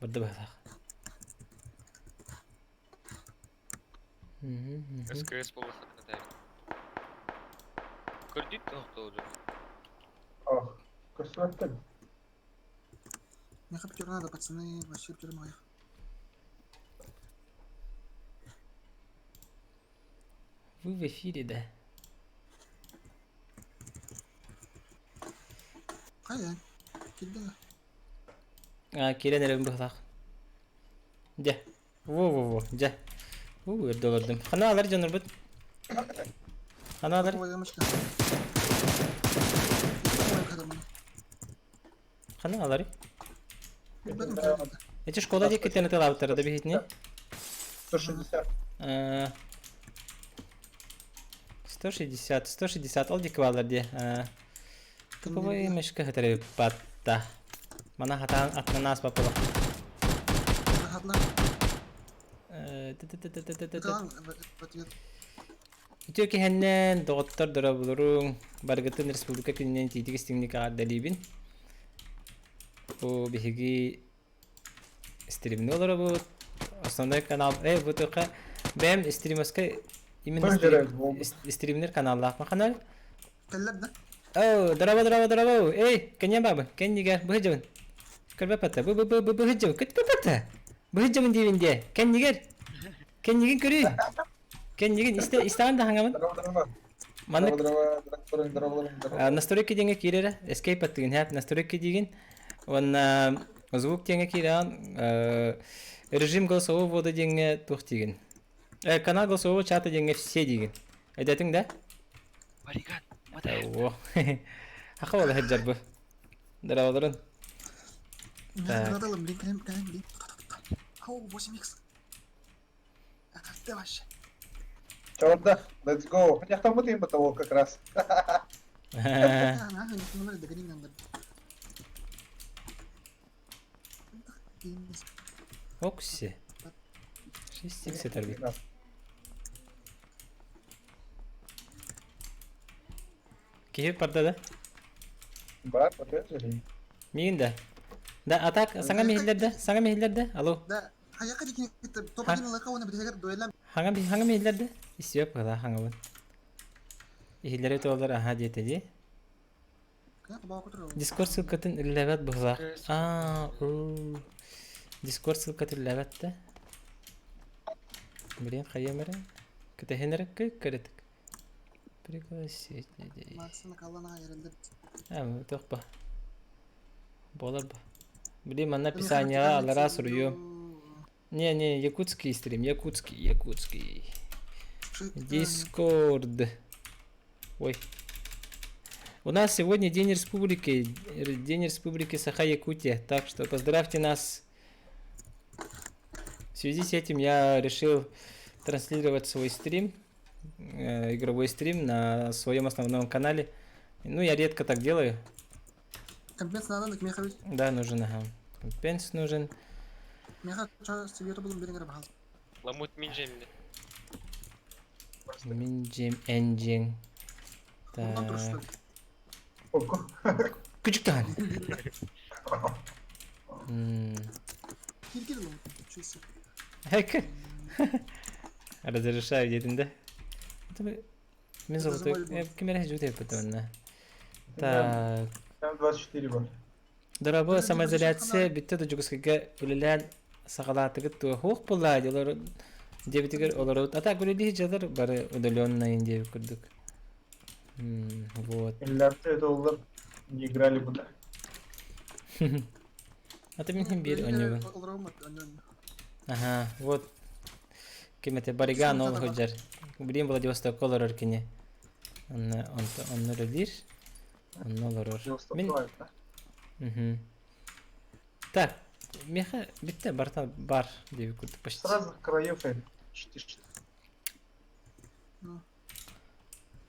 Барда быһалаах. СКС буолбатах этэ. Көрдүүт тохтолу. Ох, көстүбэттэн. Миэхэ пятеро надо, пацаны, вообще пятеро моих. Вы в эфире, да? Хайа, килдиҥ А, киирэн эрэбин быһалаах. Дьэ. Во-во-во, дьэ. У, өрдө олордум. Ханаалар дьоннорбут. Ханаалар. Ханаалары. Эти школа диэки тылаабыттара да биһитини. 160. 160, 160 ол диэки бааллар дии. Туповой мешка хатарыппатта. Мана хатаан атынан ааспаппыла. Үтүө киһэннэн, доҕоттор дорооболоруҥ, барыгытын республика күнүнэн итиитик истиҥник эҕэрдэлиибин. Бу биһиги стримни олоробут. Основной канал, бу туха бэйэм стримовскай именно стримнер каналлаах канал. Кэллэр да? Оо, дорообо, дорообо, дорообо. Эй, кэнниэн баабы, кэннигэр быһыдьабын. Көрбөппөттө, бу бу бу бу быһыдьабын, көтпөппөттө. Быһыдьабын диибин диэ. Кэннигэр. Кэннигин көрүй. Кэннигин истэ истэҕин да хаҥабын. Маннык настройки диэҥҥэ киирэрэ, escape аттыгын хэп настройки диигин. Уонна звук диэҥҥэ киирэҕин, режим голосового ввода диэҥҥэ туох диигин. Канал голосового чата диэҥҥэ все диигин. Өйдөөтүҥ да? Бариган, О, Аха буола сылдьар бу. Здороволорун. Так. Надо, блин, кэлэн, кэлэн, блин. Ау, 8 х. Это вообще. Чорда, let's go. Хотя им того как раз. Окси. 6 х этэрбит. Киһи барда да? Бар, опять же. Миигин да. Да, а так, саҥа миһиллэр да? Саҥа миһиллэр да? Алло. Да, хайака дикини топ-1 лака уонна битигэр дуэлам. Хаҥа хаҥа миһиллэр да? Истиэп кыла хаҥабын. Иһиллэри туолар аха диэтэ дии. Дискорд ссылкатын үллэбэт быһылаах. Аа, Дискорд ссылкатын үллэбэт да. Блин, хайыам эрэ. Кэтэһин эрэ кырытык. Пригласить людей. А, туох ба. Буолар ба. Блин, манна описанияҕа аллараа суруйуом. Не-не, якутский стрим, якутский, якутский. Дискорд. Ой. У нас сегодня День Республики, День Республики Саха-Якутия, так что поздравьте нас. В связи с этим я решил транслировать свой стрим, игровой стрим на своем основном канале. Ну, я редко так делаю. Компенс надо, Михаил? Да, нужен, ага. Компенс нужен. Миха, что себе булун бериңер бахал. Ламут минжемли. Минжем энжин. Так. Күчүктаан. Кир кир ломут. Хэк. Разрешаю диэтин да. Мин золотой ким эрэ жут эппит онно. Так. 24 бар. Дорабы самоизоляция бүттэ да Дьокуускайга үлэлээн саҕалаатыгыт туох хуох буолла дьолор диэбитигэр олорут. А так үлэлии дьалар бары удаленный диэбит курдук. Вот. Миллиарды доллар не играли бы, да. А ты мин биир онньубун. Ага, вот. Ким это Бариган ол сылдьар. Билим Владивостокка олорор кини. Онно онно үлэлиир. Онно олорор. Мин Мгм. Так, миэхэ бүттэ барыта бар диэбит курдук почти. Сразу краев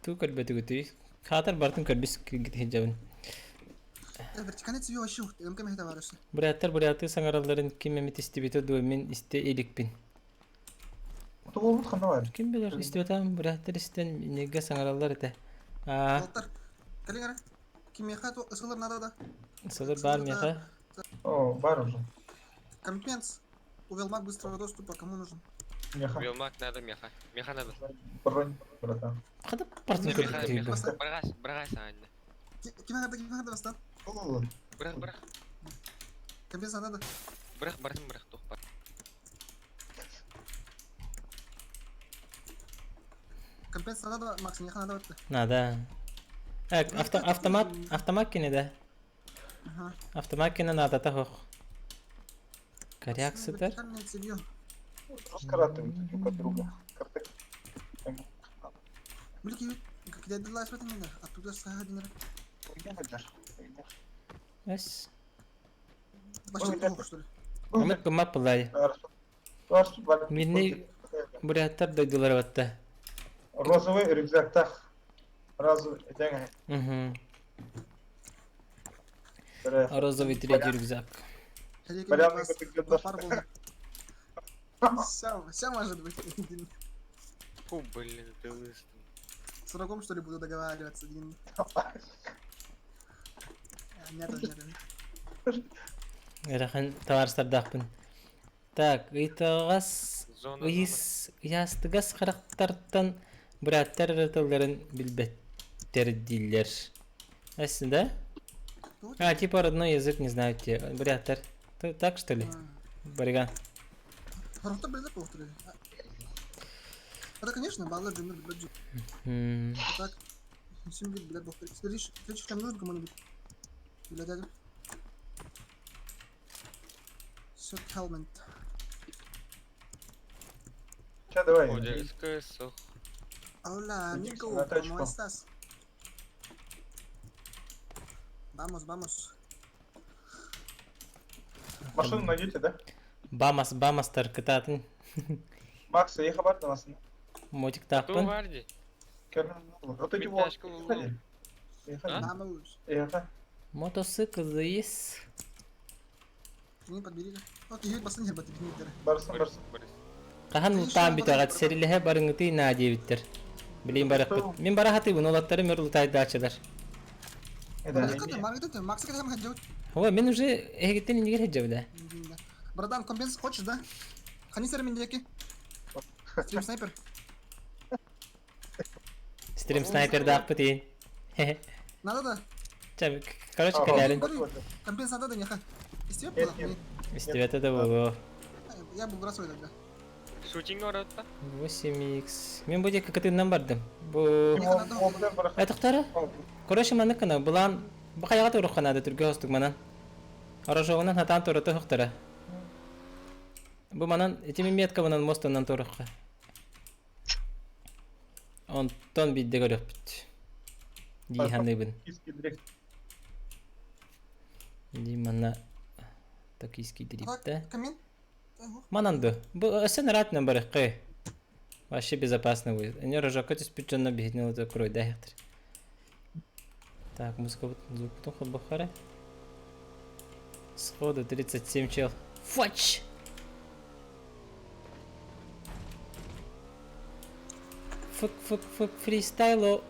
Туу көрбөтүгүтүй? Хаатар бартын көрбүс сылдьабын. Вертикальный цвет вообще МК товарищ. Буряттар бурятыы саҥаралларын ким эмит истибитэ дуо мин истэ иликпин. Тугулбут ханна бар? Ким билэр истибэтээм буряттар истэн инниггэ саҥараллар этэ. Аа. Доктор, кэлиҥ эрэ. Кимиэхэ ысылар надо да? Ысылар баар миэхэ. О, бар уже. Компенс. Увелмак быстрого доступа кому нужен? Меха. Велмак надо, меха. Меха надо. Бронь, братан. Хата бартын Меха, көрдүк меха. бу. Бырагас, бырагас аанньа. Ким надо, ким надо, бастан? Бырах, бырах. Компенс надо. Бырах, бартын бырах тухпар. Компенс надо, Макс, меха надо. Надо. Авто, автомат, автомат кини да. Ага. Автомат кини надо тахох. Коряк сытар. Раскаратывают друг от друга. Карты. Блин, когда дела смотри меня, оттуда сахарный. Эс. Вообще плохо, что ли? Амыт кыммат булай. Мини буряттар дойдулар батта. Розовый рюкзактах. Разовый. Угу. Розовый третий рюкзак. Все, все может быть. Фу, блин, ты лысый. С врагом, что ли, буду договариваться, Дин? Нет, нет, нет. Ырахан табаарыстардаахпын. Так, ыйтаҕас Зона, ыйыс ыйаастыгас харахтартан бырааттар эрэ тылларын билбэттэр дииллэр. Эс, да? А, типа родной язык не знают те. Буряттар. Так что ли? Бариган. Харахтар билбэт буолуохтара. Это, конечно, баллар дьоннор билбэт дьон. А так, син бил билэр буолуохтара. Следующий, следующий там нужен кому-нибудь? Билэр дядя. Сет Хелмент. Че, давай. зона. СКС, ох. Hola, amigo, На тачку. ¿cómo estás? Vamos, vamos. Машину найдете, да? Бамас, бамастар кытаатын. Макс, я хабар на нас. Мотиктаахпын. Ту варди. Вот эти Мин вот. тачка буллум. Ехали. Vamos. Ехали. Мотоцикл есть. Не подбери. Окей, басын хербат бинидер. Барсын, барсын. Борис. Хаһан лутаан бүтэҕит сэрилэһэ барыҥытый наа диэбиттэр. Билигин барыахпыт. Мин бара сатыыбын, уолаттарым өр лутаайдааччылар. Макс, когда мы делать? Ой, мин уже эһигиттэн иннигэр сылдьабын ээ. Братан, компенс хочешь, да? Хани сэр миндеки. Стрим снайпер. Стрим снайпердаахпыт иин. Надо да? Чэ, короче, кэлээрин. Компенс надо да, неха. Истибэт буолар. Истибэтэ да буолуо. Я буду бросать тогда. Шутинг оротта. 8x. Мин бу диэки кытыынан бардым. Бу... Этохтара? Короче, маннык гына, былаан бу хайаҕа туруохха наада түргэ хостук манан. Орожоҕунан хатаан туората оһохтара. Бу манан, ити мин меткабынан мостунан туруохха. Онтон биирдэ көрүөхпүт. Дии саныыбын. Дии манна токийский дрифт. Манан ду. Бу өссө нараатынан барыаххай. Вообще безопасно будет. Они рожокка түспүт дьонно биһитин ылыта куройдаахтар. Так, музыка звук холбохара. Сходу 37 чел. Фач! Фук, фук, фук, фристайло.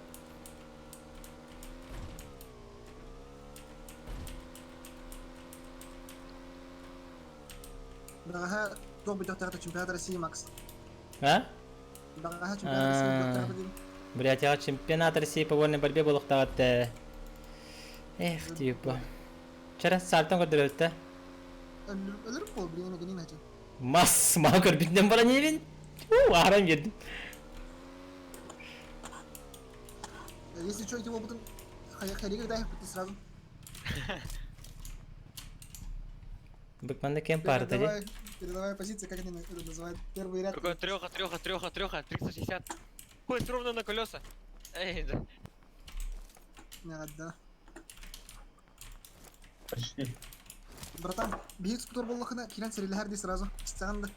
Бэҕэһээ туох бүтүөхтээх чемпионат России Макс. А? Бэҕэһээ чемпионат России бүтүөхтээх диим. Блять, я чемпионат России по вольной борьбе буолуохтаах Эх, типа. Вчера сартан көрдөрөттө. Өлөрүп буол, билигин генин ачы. Мас, маа көрбүтүнэн баран иэбин. Ааран биэрдим. Если что, его потом хайри когда их сразу. Быкманда кем паарта дии. Передавай позиции, как они это называют? Первый ряд. Какой треха, треха, треха, треха, 360. Ходит ровно на колеса. Эй, да. Не, да. Почти. Братан, биһик скутер буоллахына киирэн сэрилэһэр дии сразу. Истэҕин да.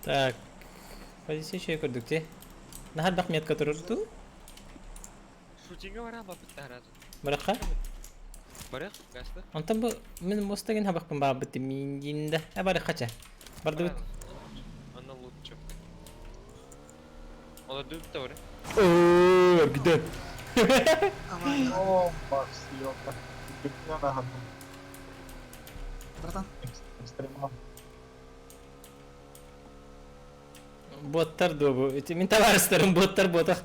Так, позиция еще көрдүк дии. Наһар метка турурду. Шутинга бара бапыттар разу. Барахха. Барых, гаста. Онтон бу мин мостагын хабахпын баабыт миндинде. Э барыхха чэ. Бардыбыт. Анна лучше. Ола дүп та бар. Оо, где? Авария. О, Макс, ёпта. Бикня нагадал. Братан, Экстремал. Боттар дуо бу? Ити мин табаарыстарым боттар буотах.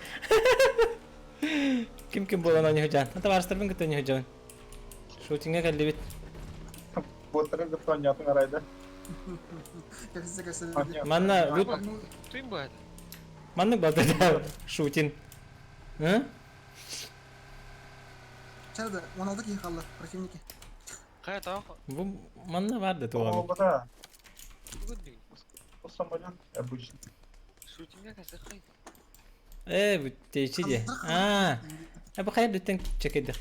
Ким ким буолан оонньуу Табаарыстарбын кытта оонньуу сылдьабын. Шутиҥҥа кэллибит. Боттары кытта оонньоотуҥ арай да? Кэпсэ кэпсэ. Манна бу Тыын бу это. маннык балта Шутин. Ы? Чарда, 16 киһи хаалла противники. Хайа таах. Бу манна бар да туоҕа. О, да. Гудбин. Самолет обычный. Шутинга касахай. Э, бу течи де. Аа. Э, бу хайа бүттен чекедих.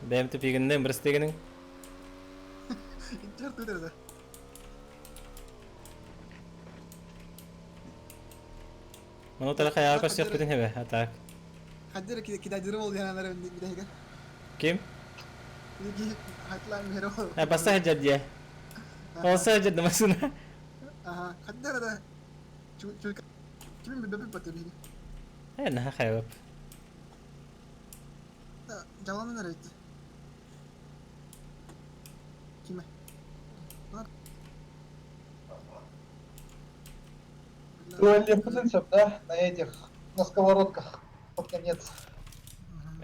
Бэм тупигиннен бырыстыгының. Черт өтер да. Маны тара хаяга көрсөх бүтүн хебе, а так. Хаддера кидадиры бол янанары бидеге. Ким? Биги хатлан беро. Э, баста хаджар дия. Олса хаджар машина. Аха, хаддера да. Чу чу ким би бепи паты биги. Э, наха хайып. Да, жаланы nereye Киме? Туалет да, на этих, на сковородках, под конец.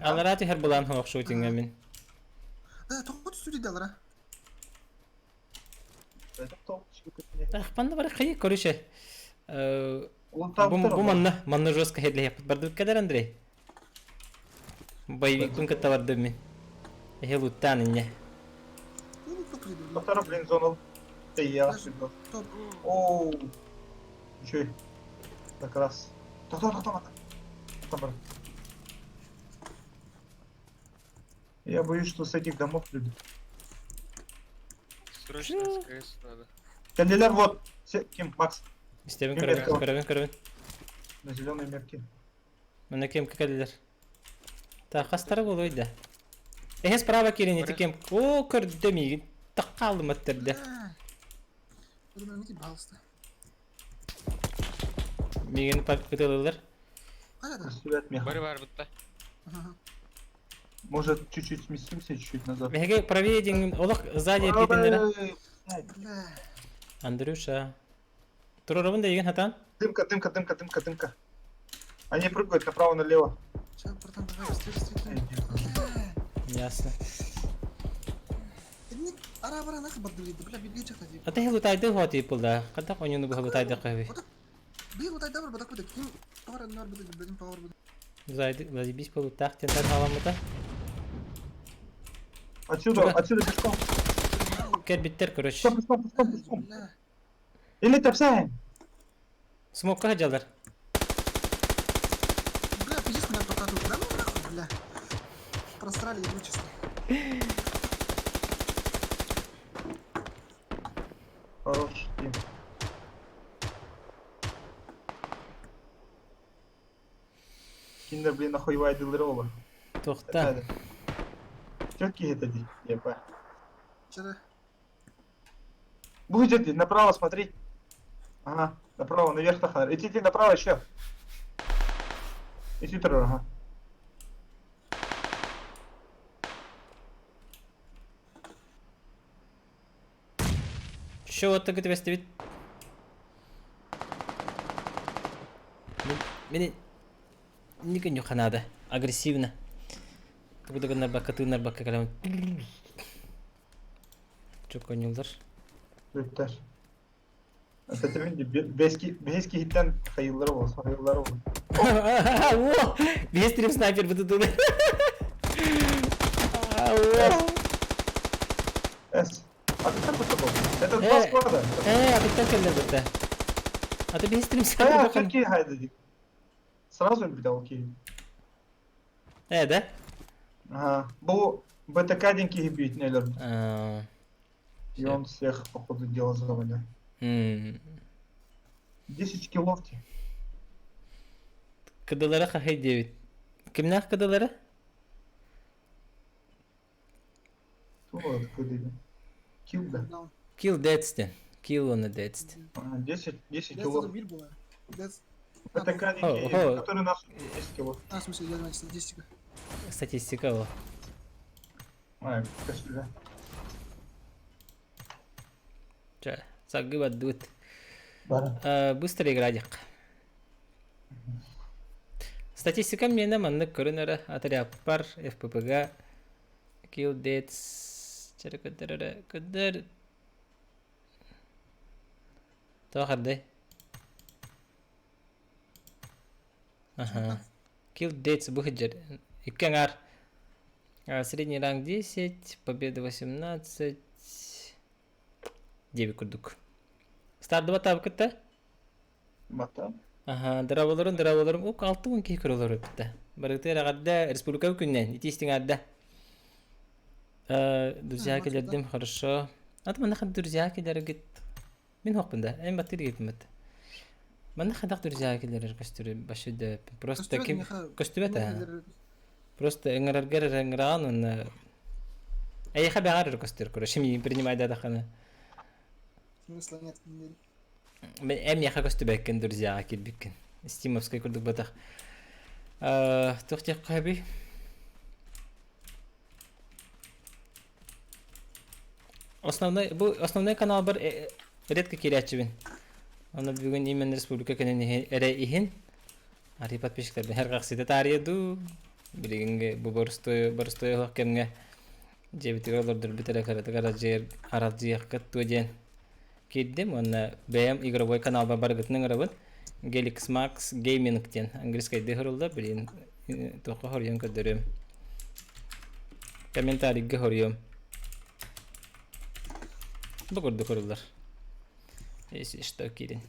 Алара түһэр булан хоох шутинга мин. Да, тоқут студия алара. Это топчик. Ахпанна бар хай короче. Э, Он там бу бу манна, манна жестко хедле бардык кадar Андрей. Боевик күн кытта бардым мин. Эхе луттан инне. Ну, топ приду. Повтора, блин, зону. Ты я. Топ. Оу. Еще как раз. То, то, то, то, то. Там. Я боюсь, что с этих домов люди. Срочно СКС надо. Кандидар вот. Ким, Макс, Истебин Ким көрөбүн, метка? көрөбүн, көрөбүн. На зеленой метке. Мына кем кекелер. Та хастара болуй да. Эхе справа кирин ити кем. О, көрдө мигин. Таккалым өттөрдө. Думаю, пожалуйста. Мигин ытылылар. Қайда? Растягивает меха. Бары бар бутта. Может, чуть-чуть сместимся, чуть-чуть назад. Меге правее дин олох сзади питиндер. Ой, блядь. Бля. Андрюша. Турорабын да деген хатан. Дымка, дымка, дымка, дымка, дымка. Они прыгают направо-налево. Сейчас, братан, давай, быстрее, быстрее. Бля. Ясно. Эдник, ара бара нахы барды бля, бля, бля, чахта. Ата хелутайды хоти пулда. Ката конюну бу хелутайды каби. Бил утай добр, бадак будет. Ким товар нар будет, блин, товар будет. Зайды, заебись полутах тентен халамыта. Отсюда, Чё? отсюда пешком. Кер биттер, короче. Стоп, стоп, стоп, стоп. Бля. Или тапсаем. Смокка хаджалар. Бля, пиздец, меня только тут. Да ну нахуй, бля. Просрали игру, честно. Хорош, Тим. Киндер, блин, охуевает дилерова. Тохта. Четкий это ди, епа. Вчера. Будет направо смотри. Ага, направо, наверх тахар. Иди, иди направо еще. Иди террор, ага. Еще вот так это вестивит. Мени Ника надо. Агрессивно. Тугуда бакка тыынар бакка калам. Чөк конюлдар. Бүттер. Это бески хиттен хайыллары бол, хайыллары бол. О! Бес трим снайпер буту. С. А ты там был? Это два склада. Э, а ты так келдер бутта. А ты бес трим А, снайпер. все хайда. Сразу бит окей. Э, да? Ага. Был БТК деньги бить, нелер. А, И он всех, по ходу дела, завалил. 10 килов те. Кыдылары хахай 9. Кимнах кыдылары? Кто откуда? Килл, да. Даун. Kill deadстен. Kill on deadст. 10, 10 Дец килов. это мир было. Дец. ВТК Хо, хо. который нас 10 кило. А, в смысле, я знаю, статистика. Статистика ол. Ай, көстүлэ. Чэ, саггы бардыбыт. Бара. Быстро иградик. Статистика миэнэ маннык көрүн эрэ отрядпар ФПП-га Kill Deaths чэрэ көрдөр эрэ көрдөр Тоох эрдэй? Аха. Kill Deaths бу сылдьар. Икки аҥаар. Средний ранг 10, победа 18 диэбит курдук. Стардыба таабыккыт Бата. Аха, дырабаларын, дырабаларым, ук 60 киһи көрөлөр эбит Барытыгар эҕэрдэ, республика күннэн, ити истиҥ эҕэрдэ. Друзья кэлэрдим, хорошо. Аты манна друзья кэлэргит. Мин хоппун да, эн баттыр гипмит. Манна хадах друзья кэлэрэр көстүрү башы да просто ким көстүбэт аа. Просто ыҥыраргар эрэ ыҥыраҕын уонна эйиэхэ бэҕэр эрэ көстөр короче миигин принимай да даханы. Смысла нет. Эн миэхэ көстүбэккин друзьяҕа киирбиккин. Стимовскай курдук батах. Туох диэххэ сөбүй? Основной, бу основной каналбар редко киирээччибин. Аны бүгүн именно республика күнүн эрэ иһин арый подписчиктарбын һэргэхситэ таарыйа дуу. Билигин бу боростуой боростуой оһох кэмҥэ дьиэбитигэр олордорбут эрэ кыратык аралдьыйар аралдьыйыаххыт дуо диэн киирдим уонна бэйэм игровой каналбар барыгытын ыҥырабын. Gelix Max Gaming диэн английскайдыы суруллар. Билигин туохха хоруйан көрдөрүөм. Комментарийга хоруйуом. Бу курдук суруллар. Если что, киирин.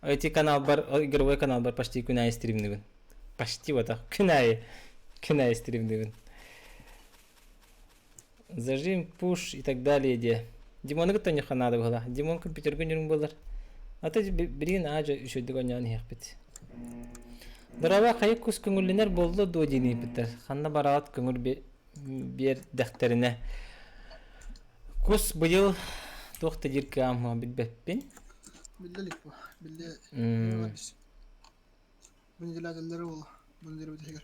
Эти каналбар, игровой каналбар почти күн аайы стримнибин. Почти вот так. Күн аайы. Күн аайы стримнибин. Зажим, пуш и так далее диэ. Димоны кытта онньоххо наада быһыылаах. Димон компьютерга ньурун буолар. А то билигин аадьа үчүгэйдик оонньоон иһиэхпит. Дорообо, хайа кус көҥүллэнэр буолла дуо диэн ыйыппыттар. Ханна бараҕыт көҥүл биэрдэхтэринэ. Кус быйыл туох да диир кыаҕым билбэппин. Биллэ илик бу. Биллэ. Бу неделя буолла. Бу неделя бүтүһүгэр.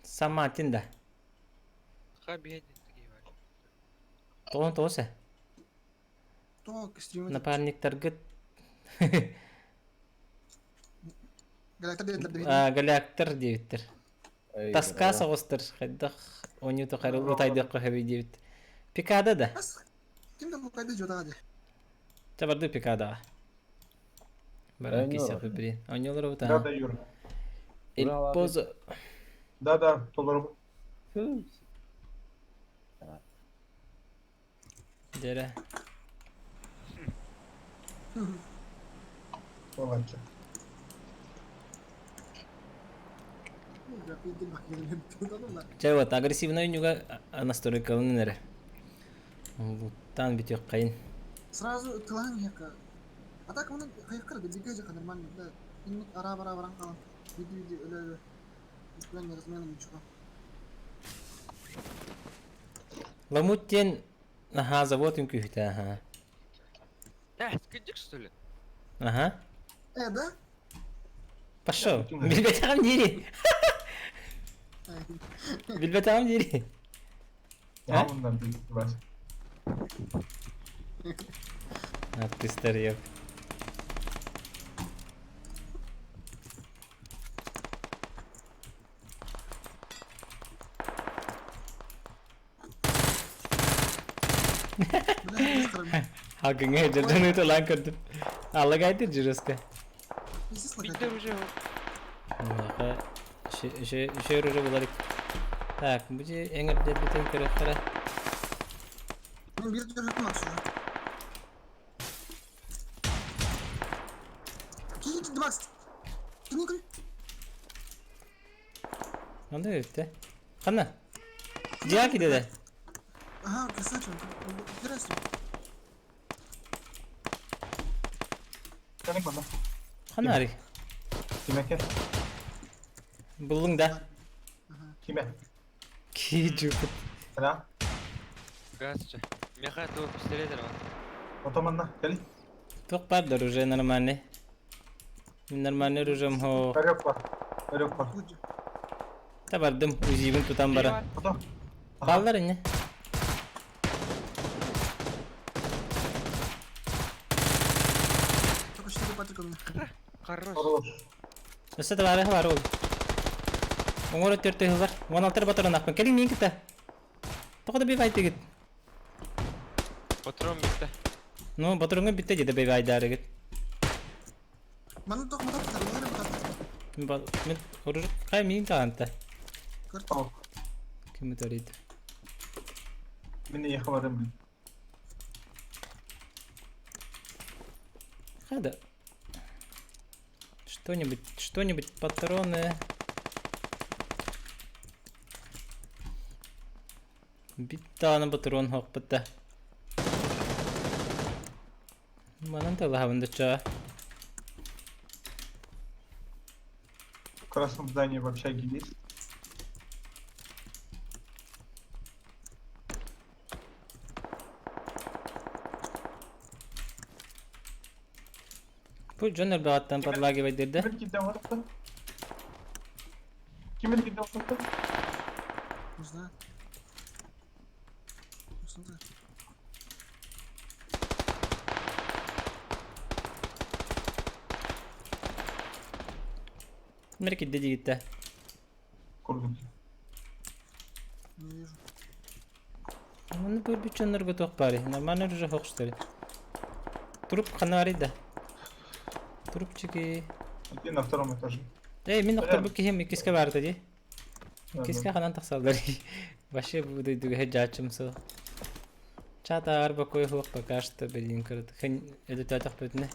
Саматин да. Тоҕон тоҕус э? Напарниктаргыт Галяктар диэбиттэр. Таска соҕустар хайдах оонньуу тухары утайдыахха сөбүй диэбит. Пикада да? Чэ барды Пикадаҕа. Баран киирсиэхпит билин. Оонньуулар Да, да, Юра. Il pozo. Да, да, толору. Дьэрэ. Баланча. Чэ вот агрессивный ньуга настройкаланын эрэ. Луттаан бүтүөххэйин. Сразу тылаан иһэкка. А так мұны хайыққыр бізге жақа нормально, да. Инник ара бара баран қалан. Биди биди өлө өлө. Никуда не размена ничего. Ламут диэн аха завод үҥкүүһүтэ аха. Э, скидик, что ли? Аха. Э, да? Пошел. Билбэтэҕим диири. Билбэтэҕим диири. А? Ондан билбэт. Артистар yok. Хагыңа жырдын ытылан көрдүм. Алла гайтыр жырыска. Биттер уже. Шөр уже булар. Так, бу же эңердер бүтүн көрөктөрө. Мен бир жүрөтүм аксы. Кийин Макс. Кини кül. Анда өттө. Ханна? Дьиа кидеде. Ага, красавчик. Интересно. Кэлин манна. Ханна ари? Кимэкэ? Буллуҥ да? Кимэ? Ки жупут. Да? Здравствуйте. Меха, твой пистолет рван. Ото манна, кэлин. Туох баар да уже нормальный. Мин нормальный оружием хо. Ларек бар. Ларек бар. Та бардым, УЗИбин тутан баран. Потом. Баллар инне. Только 4 патрика у меня. Хорош. Хорош. Өссө табаарыһа бар ол. Оҥоро төртөһүлар. Уон алтар батаранахпын. Кэлиҥ миин кытта. Тоҕо да бивайтыгыт? Патрон бүттэ. Ну, батырыҥҥа бүттэ дии да бивайдаарыгыт. Манна тох матап тар, Мин оружие хай миин таанта. Карта. Ким ытарыйда? Мин эйиэхэ барым блин. Хада. Что-нибудь, что-нибудь, патроны. Биттааны патрон хоппута. Манан талаһабын дыча. В красном здании в общаге есть. Бу дьон элбэҕиттэн подлагивайдырда. Ким кидden varıptı? Ким кидden varıptı? Не знаю. Ну, смотри. Ким эрэ киирдэ диигиттэ. Курдук. Не вижу. Манна көрбүт дьоннорго туох баарый? Нормально уже суох что ли? Труп ханна барый да? Трупчики. Один на втором этаже. Эй, мин охторбут киһим иккискэ баарта дии. Да, Иккискэ ханан тахсаллар. Вообще буду дойдуга дьаачым суох. Чатаар бокой суох пока что, блин, корот. Хэн өлөтөөтөхпүтүнэ.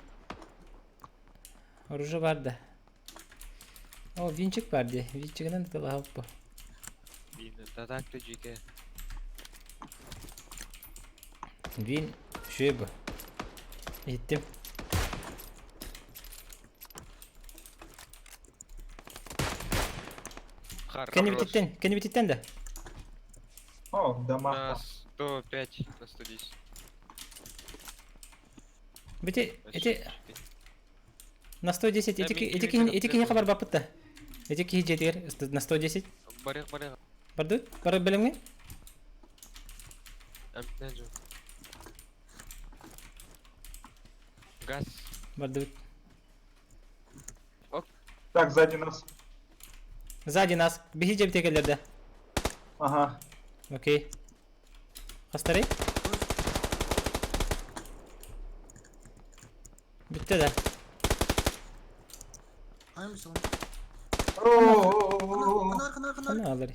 Оружие бар да. О, винчик бар дии. Винчигинэн тылаһаппа. Блин, это так ты жике. Вин үчүгэй бу. Иһиттим. Хорош. Кэннибититтэн, кэннибититтэн да. О, в домах. На 105, на 110. Бити, ити на 110 Да, ити мин ити киһи киһи ити киһи киһи хабар баппыт да. Ити киһи дьиэтигэр на 110 Барых, барых. бардыбыт? Бары бэлэмҥэ? Ампнеджу. Газ. Бардыбыт. Так, сзади нас. Сзади нас. Биһи дьиэбитигэр кэллэр да. Ага. Окей. Хастарый? Бүттэ да. Хайм все. О-о-о-о-о-о. Ханар, ханар, ханар. Хана алар.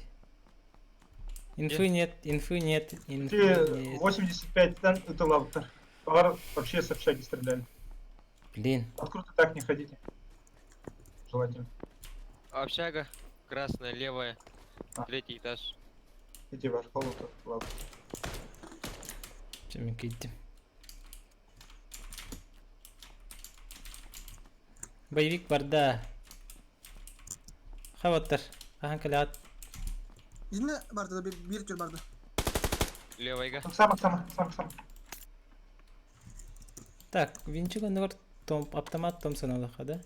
Инфы нет, инфы нет, инфы Ты нет. 85 тен это лаптер. Пар вообще с общаги стреляли. Блин. Открыто так не ходите. Желательно. Общага. Красная, левая. А. Третий этаж. Иди ваш холод, ладно. Чем киттим. Боевик барда. Хаваттар. Хахан калаат. Yine bardı da bir, bir tür bardı. Левайга. Сам, сам, сам, сам. Так, винчик оннугар том, автомат Томпсон алаха да?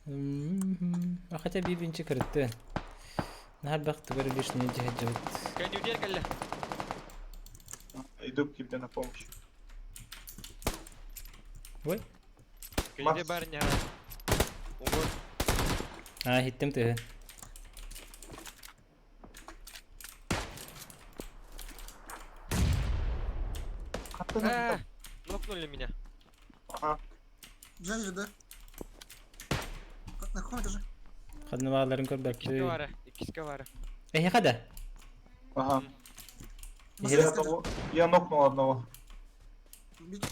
М-м-м. А хотя би винчик ырытты. Нахар бах тугары лишний дьэһэдьэбит. Кандюдер кэллэ. Иду к тебе на помощь. Ой. Кандюдер барня. Угон. А, хиттим тыһы. А, Нокнули меня. Ага. Сзади же, да? На каком этаже? Ханна бааларын Иккискэ көрбөппүт. баара. Иккискэ баара. Эһиэхэ да? Ага. Эһиэхэ Я, одного, я нокнул одного. Бить.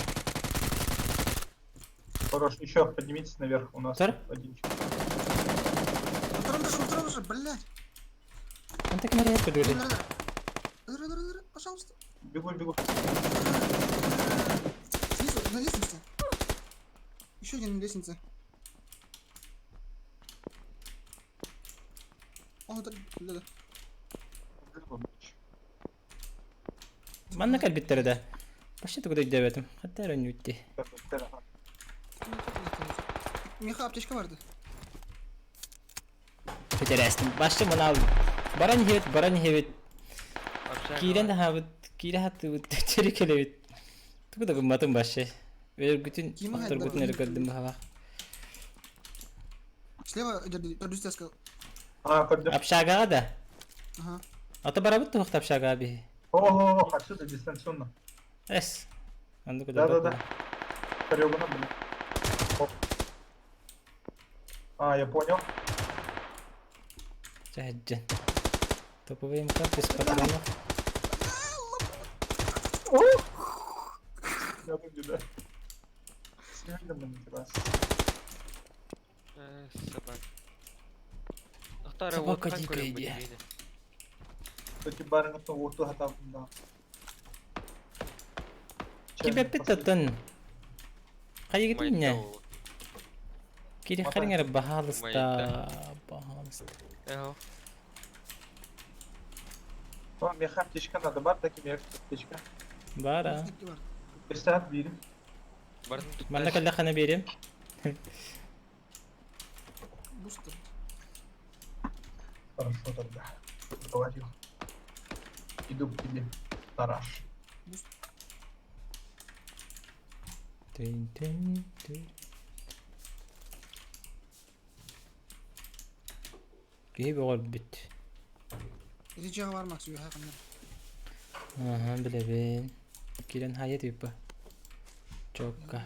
Хорош. Еще поднимитесь наверх. У нас Сэр? один. На втором этаже, на втором этаже, блядь. Онто ким эрэ көрдүгүлэ. Ыр, ыр, ыр, ыр, пожалуйста. Бегу, бегу. Снизу, на лестнице. Еще один на лестнице. О, это, бля, да. Манна кэлбиттэрэ да. Вообще тугу да өйдөөбөтүм. Хатта эрэ үнүтти. Миэхэ аптечка барды. Бүтэрээстим. Башчы мына баран иһэбит, баран иһэбит. Киирэн таһаабыт, киирэ хаттыбыт, төттөрү кэлэбит. Тугу да гымматым башчы. Өлөргүтүн, охторгутун эрэ көрдүм баһалаах. Слева, төрдүс сказал. А, көрдүм. Общагаҕа да? Ага. А то барабыт туохта общагаҕа биһи. О, отсюда дистанционно. Эс. Оннук Да-да-да. Хорёгуна, блин. Оп. А, я понял. Чэ, Топовый МК без патронов. Я выйду, да. Смирно, раз. Собака. Собака дикая идея. Кстати, барин уоту хатабында. Кибеппит оттон. Хайыгытын не? Кири хариҥ эрэ баһаалыста, баһаалыста. О, меха аптечка надо, бар таки меха аптечка. Баар а. Представь, биирим. Манна кэллэххинэ биэриэм. Бустер. Хорошо тогда. Говорил. Иду к тебе. Тараш. Тын-тын-тын. Киһи бөҕө өлбүт. Ричига бар Макс үөһэ ханна. Аха, билэбин. Киирэн хайа тыыппа. Чокка.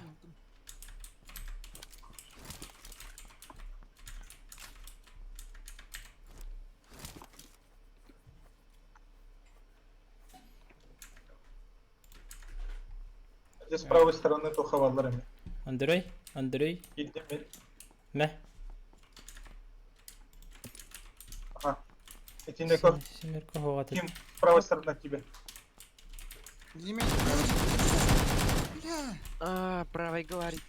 Здесь с правой стороны тухаваллар эми. Андрей, Андрей, Киирдим мин. мэ. Ага. Итиннэ көр. Симерко хоҕатыт. Ким с правой стороны от тебя. Бля. А, правой говорит.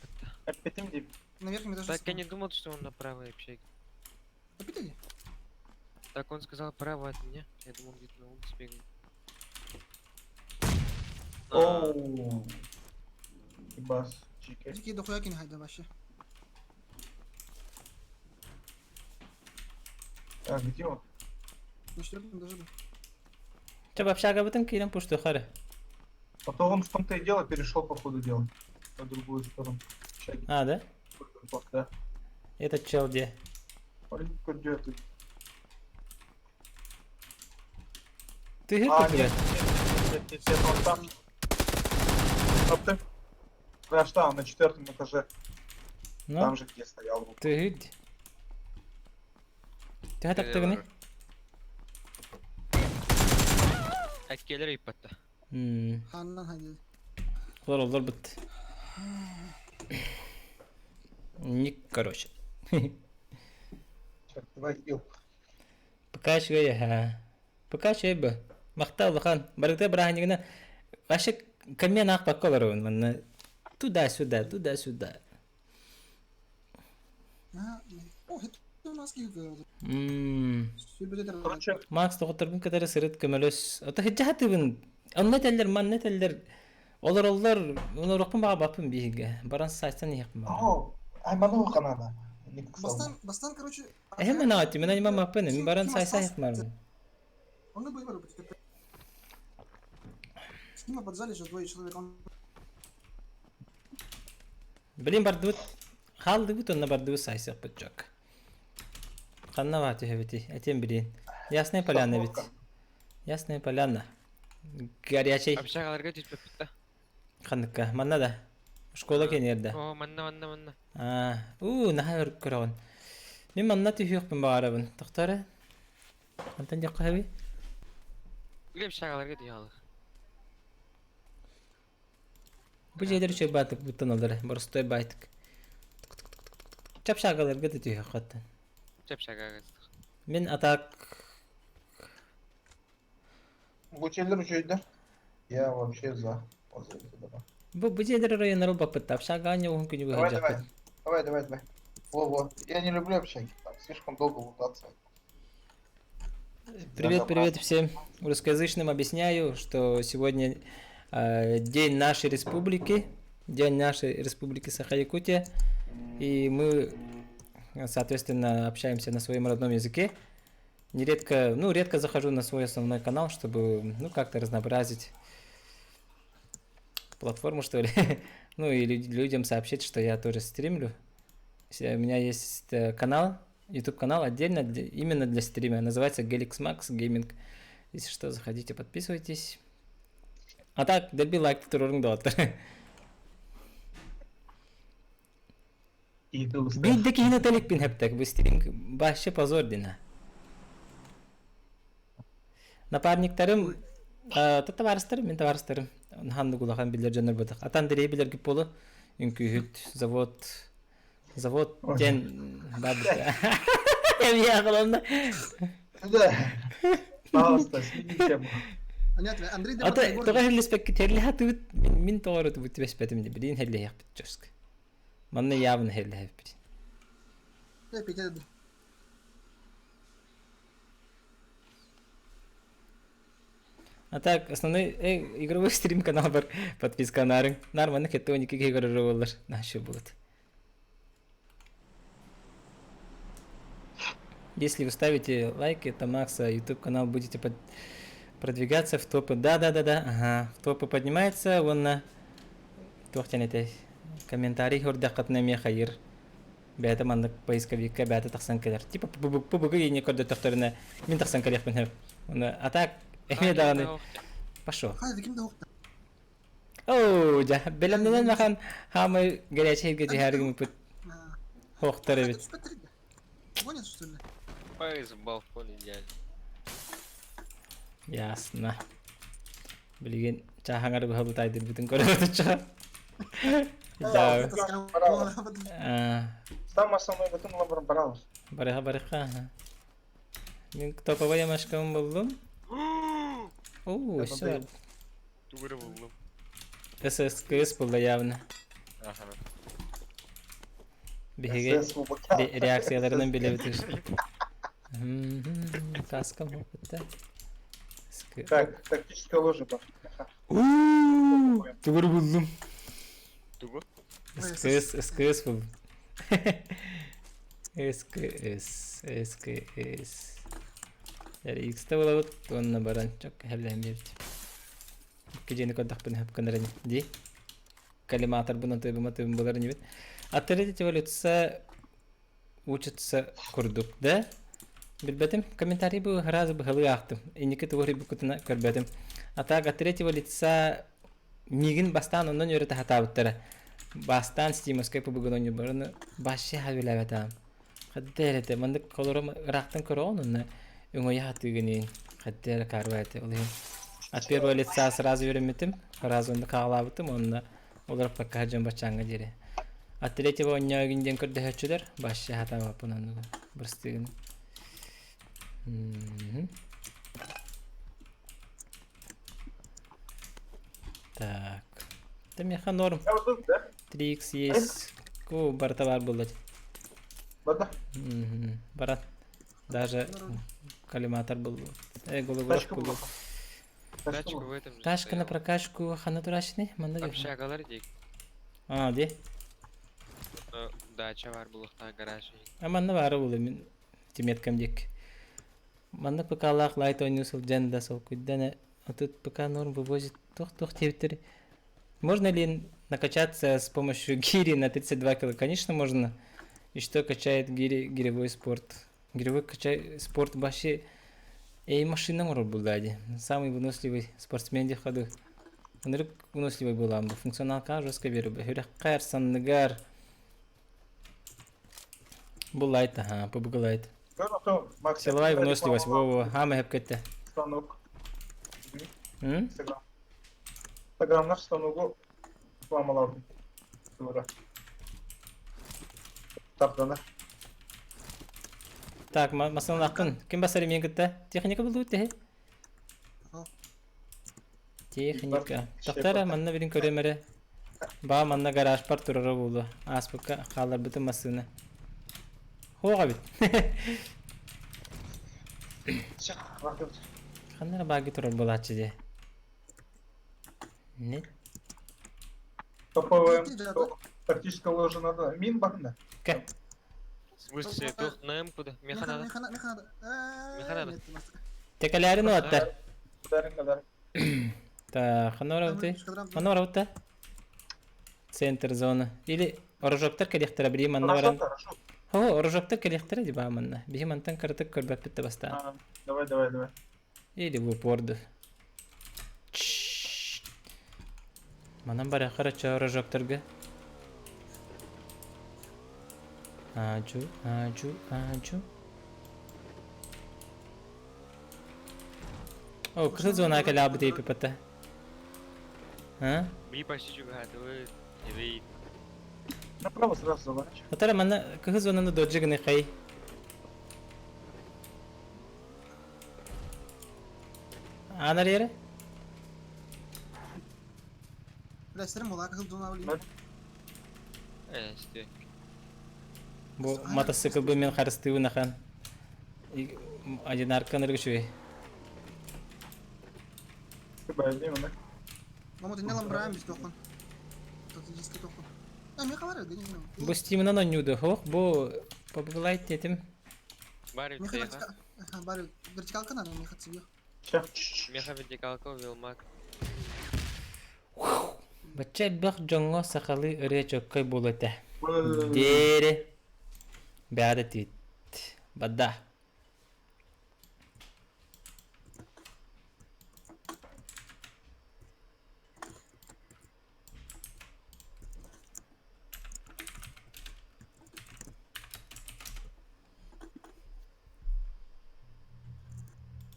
Опять им На верхнем этаже. Так я не думал, что он на правой общаге. Попитали? Так он сказал право от меня. Я думал, где-то на улице бегает. Оу. Бас, чики. Дикие дохуя кинь хайда вообще. А, где он? На четвертом даже был. Чэ, общагабытын киирэн пуштуохха эрэ. А то он в том-то и дело перешел по ходу дела. На другую сторону. Общаги. А, да? Да. Этот чел где? Где ты? Ты А, где? нет, нет, нет, нет, нет, он там. Стоп ты. Да, что, он на четвертом этаже. Ну, Там же, где стоял. ты где? Ты так ты Әккелер ыйппатта. Ханнан хайда. Олар олар бит. Ник, короче. Черт, давай, ил. Пока үчүгэй ха. Пока үчүгэй бу. Махтал улахан. Барыта бырааһынньыгына вообще камен аахпакка олоробун манна туда-сюда, туда-сюда. А, о, это у нас киһи Короче, Макс доҕотторбун кытары сырыт көмөлөс. Ото сылдьаһатыбын. Онно этэллэр, манна этэллэр. Олороллор, олоруохпун баҕарбаппын биһигэ. Баран саайтан иһиэхпин баҕарабын. О, айману канада. Бастан, бастан, короче... Эһэм анаати, мин аймаммаппын, мин баран сайса иһиэхпин баҕарабын. Он и был, С ним поджали сейчас двое человек, он... Блин, бардыбыт, хааллыбыт онно бардыбыт сайсыахпыт дьок. Ханна баа түһэбитий, этиэм билиин. Ясная поляна эбит. Ясная поляна. Горячий. Общагаларга түспэппит да. Ханныкка, манна да. Школа кэнээр да. Оо, манна, манна, манна. Аа, уу, наһаа өр көрөҕүн. Мин манна түһүөхпүн баҕарабын. Тохтоо эрэ. Хантан диэххэ сөбүй? Или общагаларга түһэ Бу дьиэлэр үчүгэй баатык буттаналлар, боростуой баайтык. Чапшагаларга да түһүөххэ Чапшагаларга. Мин атак Бу дьиэлэр үчүгэйдэр. Я вообще за. Бу бу дьиэлэр оройуоннары ылбаппыт общага уһун күнү Давай, давай. Давай, давай, давай. Во-во. Я не люблю общаги. Там слишком долго лутаться. Привет, привет всем русскоязычным. Объясняю, что сегодня день нашей республики, день нашей республики Саха-Якутия. И мы, соответственно, общаемся на своем родном языке. Нередко, ну, редко захожу на свой основной канал, чтобы, ну, как-то разнообразить платформу, что ли. Ну, и людям сообщить, что я тоже стримлю. У меня есть канал, YouTube канал отдельно именно для стрима. Называется Gelix Max Gaming. Если что, заходите, подписывайтесь. А так, дэлби лайк туруоруҥ доҕоттор. Биир да киһини тэликпин хэптек бу стрим вообще позор дина. Напарниктарым, табаарыстарым, мин табаарыстарым. Ханнык улахан билэр дьоннор бытых. Ат Андрей билэргит буолу. Үҥкүүһүт, завод, завод диэн баар Я главное. Да. Пожалуйста, смени тему. Понятно. Андрей Ата тоҕо хеллеспекки терлиха тыбыт мин тоҕо тыбыт түбэспэтим де билин хеллиһиэхпит жестко. Манна явно хеллиһэппит. Петя. А так, основной игровой стрим канал бар подписка нарың. Нормально хетте 12 киһи көрөр буоллар. Наша будет. Если вы ставите лайки, то Макса YouTube канал будете продвигаться в топы. Да, ага. В топы поднимается, вон на туох это комментарий хордахатна мехайыр. Бэйэтэ маннык поисковикка бэйэтэ тахсан кэлэр. Типа ПБГ не көрдөтөхтөрүнэ мин тахсан кэлиэхпин Оны а так эмиэ даҕаны пошел. Хайа ким да хокта. Оо, дьэ, бэлэмнэнэн махан хаамай горячий гежиһэргин хоохтар эбит. Гонят, что ли? Фейс балкон идеально. Ясно. Билигин чааһаҥар быһа бутайдырбытын көрөтүччэ. Да. Самое основное бытын лабыр баралыс. Барыха барыха. Мин топовая ямашкам буллум. Оо, все. Тугура буллум. ССКС булла явно. Ага. Биһиги реакцияларынан билэбит. Каскам опытта. Так, тактическая ложа бар. Тугур буллум. Тугу? СКС, СКС был. СКС, СКС. X-та булабыт, онна баран чок хәллән бирт. Кежени көрдөхпүн хөп көнөрөн ди. Коллиматор бунан тыйбыма тыйбым булар нибит. От третьего лица учится курдук, да? Билбэтим, комментарий бу разы быһылы аахтым. Инники тугури букутуна көрбөтүм. А так от третьего лица мигин бастаан оннон өрө хатаабыттара. Бастаан стимовскай пубугун барыны башшы хабилабатаам. Хаддерете мандык колором ыраахтан көрөҕүн онно өҥөйө хатыгынын хаддере карвайте олиһин. От первого лица сразу үөрэммитим, сразу онно хаалаабытым, онно олор пока дьон баччааҥҥа диэри. От третьего онньоогун диэн көрдөһөөччүлэр башшы хатаабаппын оннугу бырастыгын. Так. Да меха норм. Я вот тут, да? 3х есть. Ку барта бар булла. Бада. Барат. Даже коллиматор был. Голову Тачка была. Тачка в этом же Ташка на стояла. прокачку хана турашны. Манда Общагалар дейік. А, ди. Дача бар булухта гараж. А манна бары булы мин тиметкам дик. Манна ПК-лаах лайт ойнуу сылдьан да сол күйден, а тут ПК норм вывозит тух-тух тептер. Можно ли накачаться с помощью гири на 32 кило? Конечно, можно. И что качает гири, гиревой спорт? Гиревой качай спорт вообще. Эй, машина может был. Самый выносливый спортсмен де ходу. Онырык выносливый была. Функционалка жестко беру. Хүрәккәр, санныгар. Бу лайт, ага, PUBG лайт. Силовая выносливость, во-во, хама хеп кетте. Станок. Инстаграм. Инстаграмнар станогу рекламалады. Тура. Тартана. Так, масалан акын. Ким басар мен кетте? Техника булду те. Техника. Тактара манна бирин көрөмөрө. Ба манна гараж бар турары булду. Аспыкка халар бүтүн масына. Хоға бит. Ханнара баги турар булачы де. Не? Топовый. Тактическая ложа надо. Мин бахна. Кэ. В смысле, тух на М-ку да? Меха надо. Меха меха надо. Меха надо. Текалярин оттар. Ударим, ударим. Так, ханна барабыт? Ханна барабыт Центр зона. Или орожоктар кэлиэхтэрэ били манна баран. Хорошо, хорошо. О, орожоктар кэлиэхтэрэ дии манна. Биһи мантан кыратык көрбөппүт да бастаан. А, давай, давай, давай. Или в упор ду. Манан барыахха эрэ орожоктарга. Аджу, аджу, аджу. О, кыһыл зона кэлээбит эпипата. А? Би почти чугаһаатыбыт. Эбей. Направо сразу заворачивай. Отара манна кыһыл зонаны доджи гыны хай. Анар yere? Бля, сирим буолаа кыһыл зона билигин. Э, сте. Бу мотоциклбы мен харыстыыбын ахан. Одинарканы үчүгэй. Мама, ты не ламбраем без тохон. Стратегический тохон. А, меха бар, да не знаю. Бу Steam'ынан ойнууду. Хоох, бу побылайт этим. Барри Меха теха. вертикал. Ага, бар, вертикалка надо, меха цвет. Меха вертикалка велмак. Бачча элбэх дьоҥҥо сахалыы ырыа чөккөй буолуо этэ. Диэри. Бэҕэ тиит. Бада.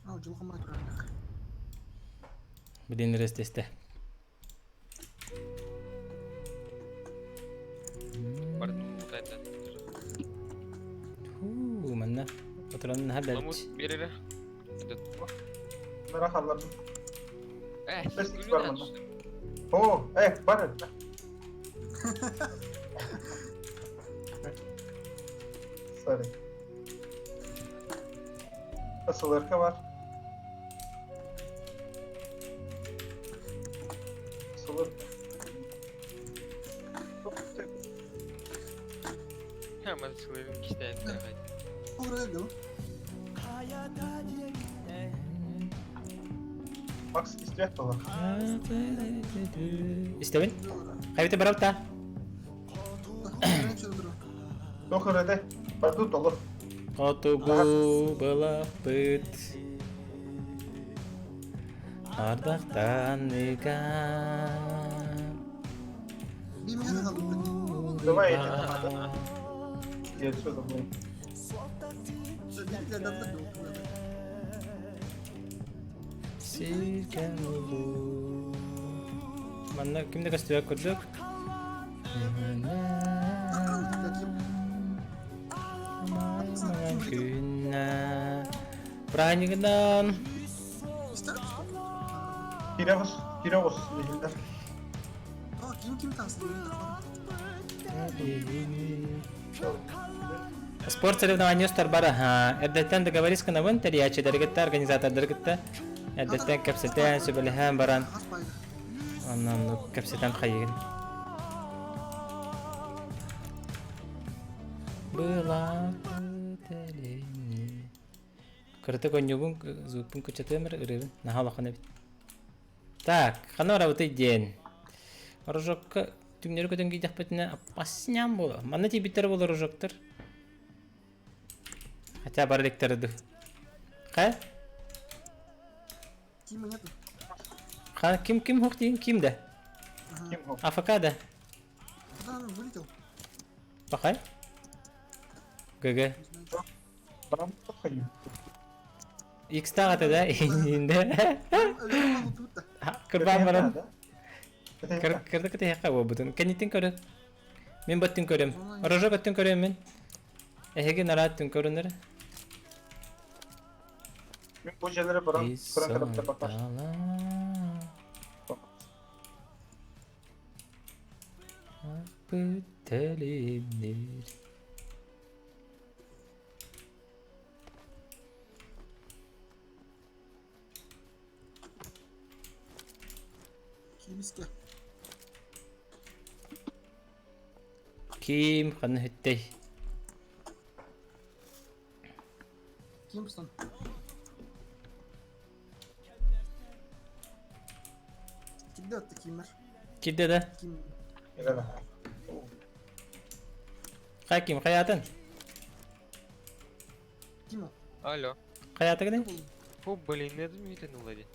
А, дьулҕа турар. Блин, рестесте. Хуу, манна. Отыранын Ламут хабер. берере. Мерахаллардым. Э, Бес бар манна. О, бар. Sorry. СЛРК бар. СЛРК. Мотоциклын кистәп. Ол да. Макс истиэх буолар. Истэбин? Хайбыты баралта. Туох эрэ барду толор. Хотугу былаппыт. Ардахтан ыга. Давай я тебе надо. Я все забыл. Сирген улуу. Манна кимде көстүбэк курдук? Күннэ. Празднигынан. Кирегос, Кирегос легендар. Ким ким тастı? Спорт соревнования бара ха. Эрдеттен договорись кынабын тэрийээччилэргитте, организатордаргытта. Эрдеттен кэпсэтэн, сүбэлэһэн баран. Онон кэпсэтэн хайыгын. Была Кырытык онньубун зууппун кычатыамыр ырыыбын наһаа улахан эбит. Так, ханна барабытый диэн. Рожокка түҥнэри көтөн киирдэхпитинэ аппасням буолуо. Манна тиийбиттэр буолар рожоктор. Хотя бары иликтэр дуу. Ха? Ким нету? Ха, ким ким хух диин ким да? Ким хо? АФК да? Куда он вылетел? Пахай? ГГ. Не знаю. Барам подходи. Икс тағата да? Инде. Кырбан баран. Кырды кыты хаққа буолбутун. Кэнниттин көрө. Мин баттын көрөм. Рожок өттүн көрөм мин. Эһиги нараат түн көрүнөр. Мин бу жерлere барам. Kurан tarafta bakar. Бүтэлинир. Кимиске. Ким ханна хүттэй? Кимстон. Кирде атты киммер. Кирде да? Ким. Хай ким, хайатын? Ким ол? Алло. Хайатыгыный? Фу, блин, не думайте, ну лади.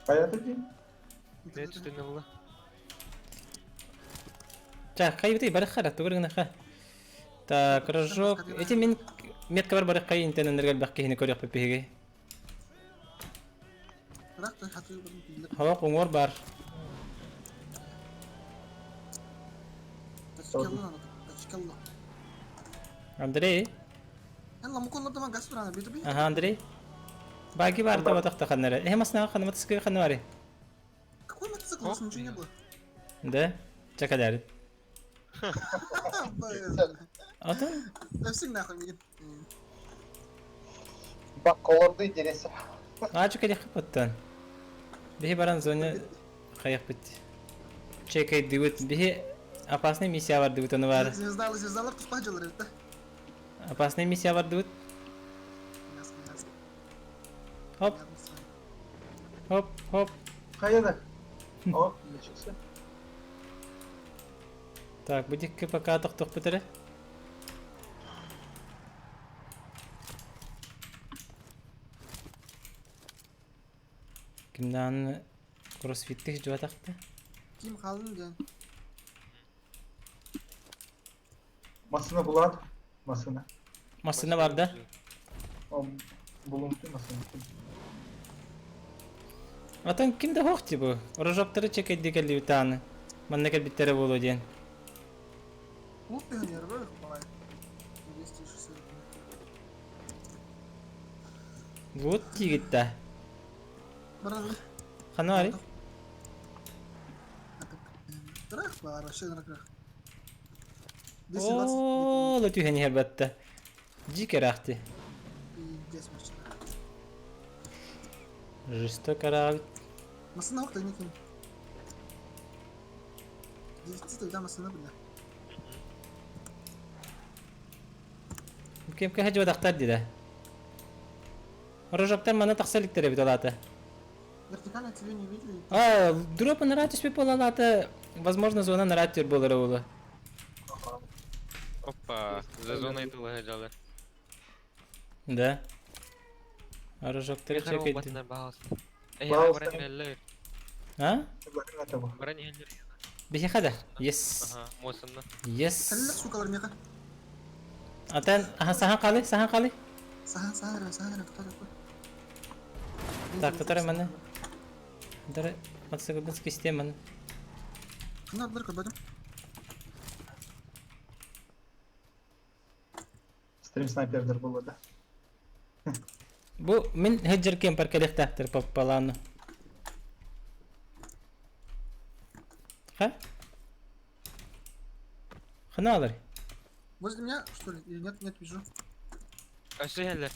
Хайата дии? Не түтүнүлла. Так, хайбыты барыхха да, тугур гыныхха. Так, рожок. Эти мин метка бар барыхха интенендерге элбэх киһини көрүөхпүт биһиги. Хавак уҥуор баар. Андрей. Аха, Андрей. Баги бар табатахта ханнары. Эһэ маснаға ханна мотоцикл ханна бары. Какой мотоцикл? У нас ничего не было. Да? Чакалярит. Атын? Совсем нахуй мигин. Бакколорду интереси. Ачы кэлиэх баттан. Биһи баран зоне хайахпыт. Чекайдыбыт. Биһи опасный миссия бардыбыт ону бар. Звездалы, звездалар туспа дьылар эбит да. Опасный миссия бардыбыт. Хоп, хоп, хоп. Хайа да. О, начался. Так, бу дикки пока тохтохпут эрэ. Кимдаан кроссфиттих жуатахта? Ким хаалын диэн. Массыына булаат. Массыына. Массыына бар да? Булумту массыына. Атын ким да хоох бу. Рожоктары чекэйди кэллибит даҕаны. Манна кэлбиттэрэ буолуо диэн. Клуб пионеров баҕай. 260. Вот тиигит да. Баран. Ханна барый? Ыраах баар, вообще ыраах. Оо, ла түһэн иһэр батта. Дьиик ыраахти. Пиздец вообще. Жестоко ыраабыт. Массына охта не ким. Девяти тогда массына бля. Кем кэһэ дьуодахтар дии Рожоктар манна тахса иликтэр эбит олаата. Вертикально тебя не видели? А, дроп нара түспүт буолалаата. Возможно, зона нара түр буолара буолуо. Опа, за зоной тулы Да. Рожоктары чекайди. Пожалуйста. А? Биһиэхэ да? Yes. Yes. Кэллэр сукалар миэхэ. Атан, аха, сахан қалы, сахан қалы. Сахан, сахан эрэ, сахан эрэ, тутар тутар. Так, тутар маны. Дары, мотоциклбын скистем маны. Ханна ардылар көрбөтүм. Стрим снайпердер было, да? Бу мин хеджер кемпер кэлиэхтээхтэр паппалааны. Ха? Ханаалар. Возле меня, что ли? Или нет? Нет, вижу. Өссө иһэллэр.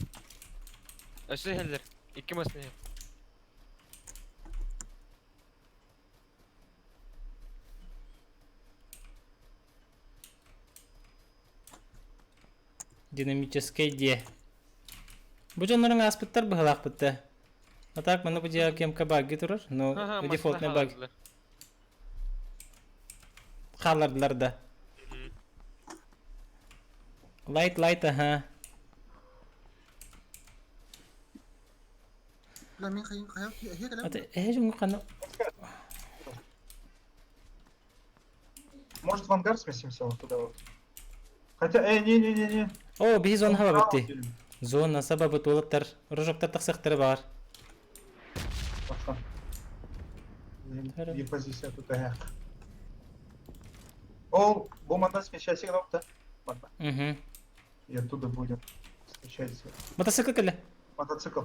Өссө иһэллэр. Икки массыына иһэр. Динамическэй дьиэ. Бу дьонноруҥ ааспыттар быһалаахпыт да. А так манна бу дьиэҕэ кемка багги турар, но Ага, массыына дефолтный баг хааллардылар. хааллардылар да. Лайт лайт аха. Бля, мин хайын хайа эһиэ кэлэн. Аты эһэ дьоҥҥо ханна Может, в ангар сместимся вот туда вот? Хотя, не-не-не-не. Оо, биһи зона хабабытти. Зона сабабыт уолаттар, рожоктар тахсыахтара баар. Пошла. Bir позиция тут эх. Ол, бу манна смещайся кнопка. Ладно. Угу. И оттуда будем встречать Мотоцикл кэллэ. мотоцикл.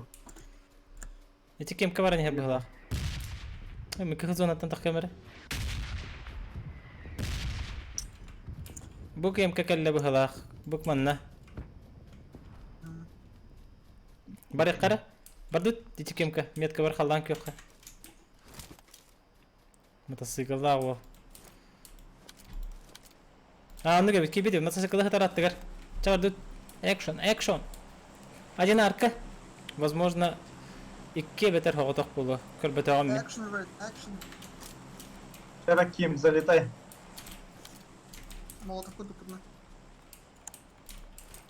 Ити кемка баран иһэр быһыылаах. Э, кыһыл зонаттан тах камера. Бу кемка кэллэ быһыылаах. Бук манна. Барык қара. Бардыт ити кемка. Метка бар халлаан күөххэ. Мотоцикллаах уол. А, ну кэбит, кибит, мотоциклы хатараттыгар. Чардыт. Экшн, экшн. Один арка. Возможно, икки эбэтэр соҕотох буолуо. Көрбөтөҕүм мин. Action, right, action. Давай, Ким, залетай. Молотов курдук турна.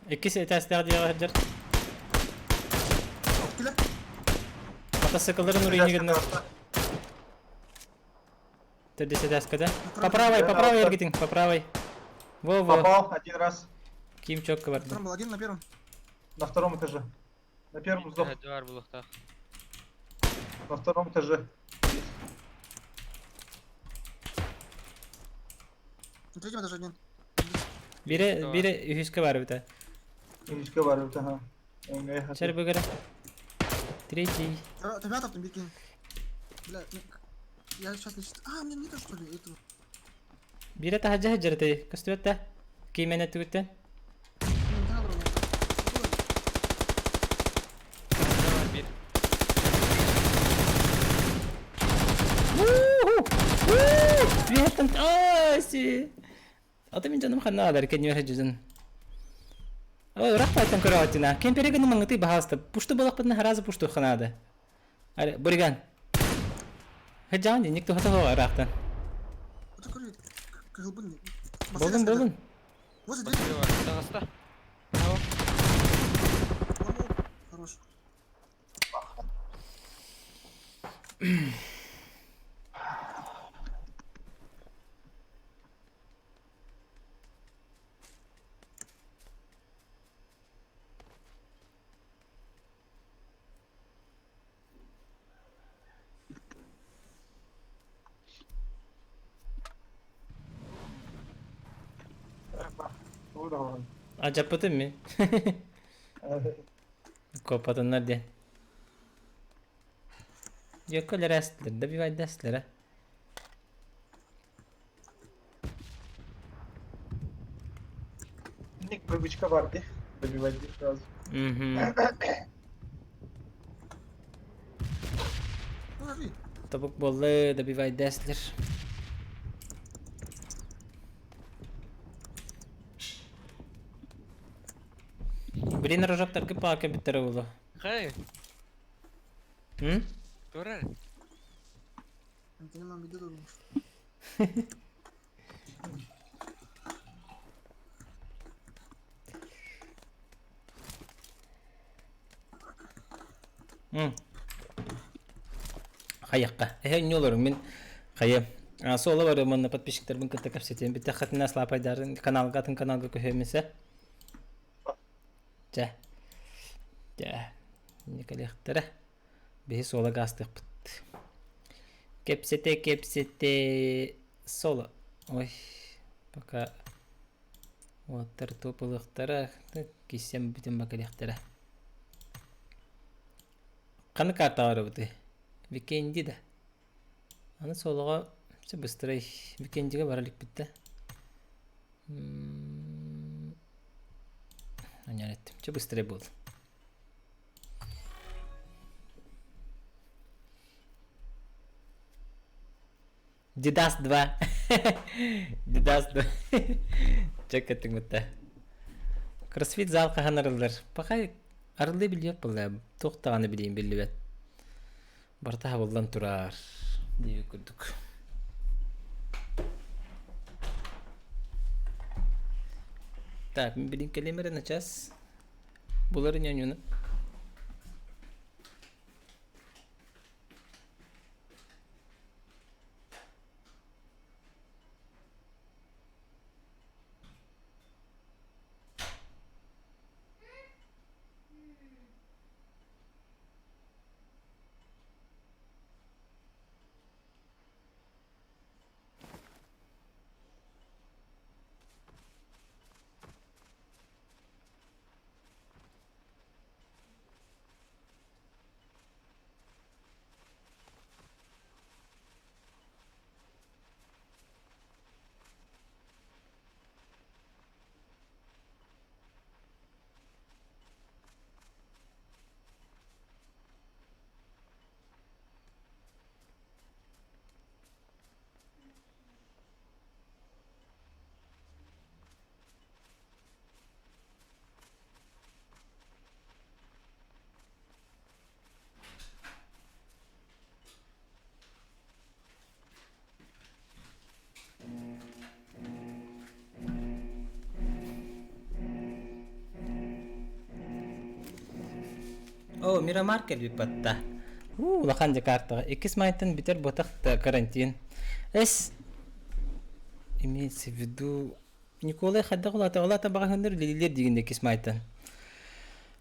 Иккис этээстээх дьиэҕэ сылдьар. Килер. Мотоциклларын уруйни гынна. Төрдүс этээскэ да. По правой, по правой эргитиҥ, по правой. Во-во. Попал один раз. Ким четко барды. Втором был один на первом. На втором этаже. На первом сдох. Бар булуохтаах. На втором этаже. На третьем этаже один. Бире, бире үһүскэ бар эбитэ. Үһүскэ бар эбит, ага. Чэр бүгэрэ. Третий. Ребята, там бикини. Бля, я сейчас не... А, мне не что ли, этого. Бире таһырдьа сылдьар этэй. Көстүбэт да. Киимэнэ түгүттэн. Үөһэттэн си. Ата мин дьонум ханна алар кэннибэр сылдьан. Ой, ыраах баайтан көрөөччүнэ. Кемпере гына маңытый баһааста. Пушту балахпытына харазы пушту ханаада. Аре, Буриган. Хыджаан ник тухата хоға ыраахтан. Болдун, болдун. Возле двери. Таҕыста. Хорош. Алдьаппытым мин. Куоппатыннар диэн. Дьиэккэ өлөрөөстүлэр, добивайдастылар. Ник привычка бар дии. Добивать сразу. Мгм. Тобук буолла, добивайдастылар. Блин, рожоктаргы пака биттэрэ буолуо. Хай, М? турар. М. Хайахха. Эһэ не олорун мин хайа. Суола барыам уонна подписчиктарбын кытта кэпсэтиэм. Бүттэххитинэ слапайдарын каналга атын каналга көһүөм Чэ. Чэ. Николехтара. Биһи суола гаастыахпыт. Кэпсэтэ кэпсэтэ соло. Ой. Пока уоттар туопулуохтара киссем бүтүн бакалехтара. Ханнык картаҕа барабытый? Викенди да. Аны суолаҕа все быстрей. Викендигэ бара иликпит да. Аньян эттим. Чэ быстрей буол. Дидас 2. Дидас 2. Чэ кэттиҥ Кроссфит зал хаһан арыллар? Пока арыллыы биллибэт буолла. Туох даҕаны билиим биллибэт. Барыта хабыллан турар диэбит курдук. Так, мин билин кэлиэм эрэ начаас. Булар ньоньуну. О, Мирамар кэлбит батта. Уу, улахан Дьакаартаҕа. Иккис майтан бүтэр ботах да карантин. Эс, имеется в виду Николай хайдах улаата улаата баҕаһыннар үлэлииллэр диигин иккис майтан.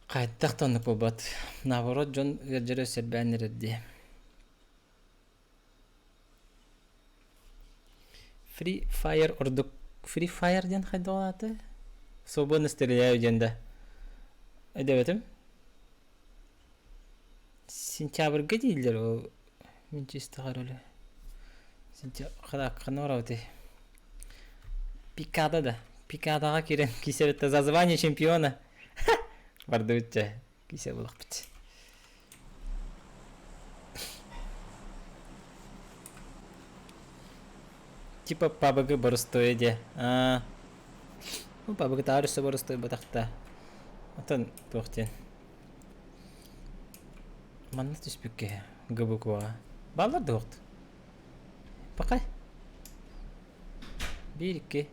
Хайдах да оннук буолбат. Наоборот, дьон ыалдьара өссө элбээн эрэр дии. Free Fire ордук Free Fire диэн хайдах ааты? Свободно стреляю диэн да. Өйдөөбөтүм. Сентябрьга дииллэр ол мин чисто өлө. Сентябрь хана барабыт Пикада да. Пикадаҕа киирэн киисэбитте за звание чемпиона. Бардыбыт дьэ. Киисэ булахпыт. Типа пабыгы боростуой диэ. Аа. Ну, пабыгы таар өссө боростуой батахта. Отон туох диэн. Манна түспүккэ ГБК-ҕа. Бааллар да уохт. Пока. Биир икки.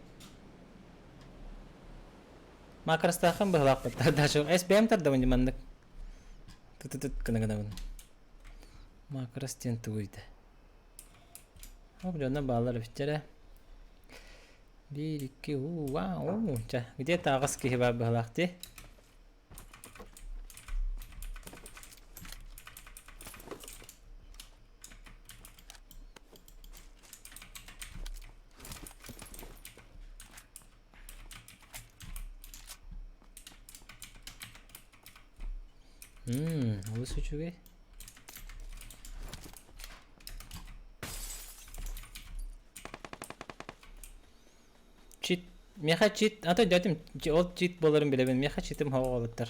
Макростаахын быһалаахпыт. Дачу СБМ тардабын маннык. Тутутут гына гынабын. Макрос диэн тугуйда. Оп, дьонно бааллар эбиттэрэ. Биир, икки, уу, вау, ча, где-то аҕыс киһи баар быһалаах дии. Мм, олус үчүгэй. Чит, миэхэ чит, а то дьэтим, ол чит буоларын билэбин, миэхэ читим хоҕо олуттар.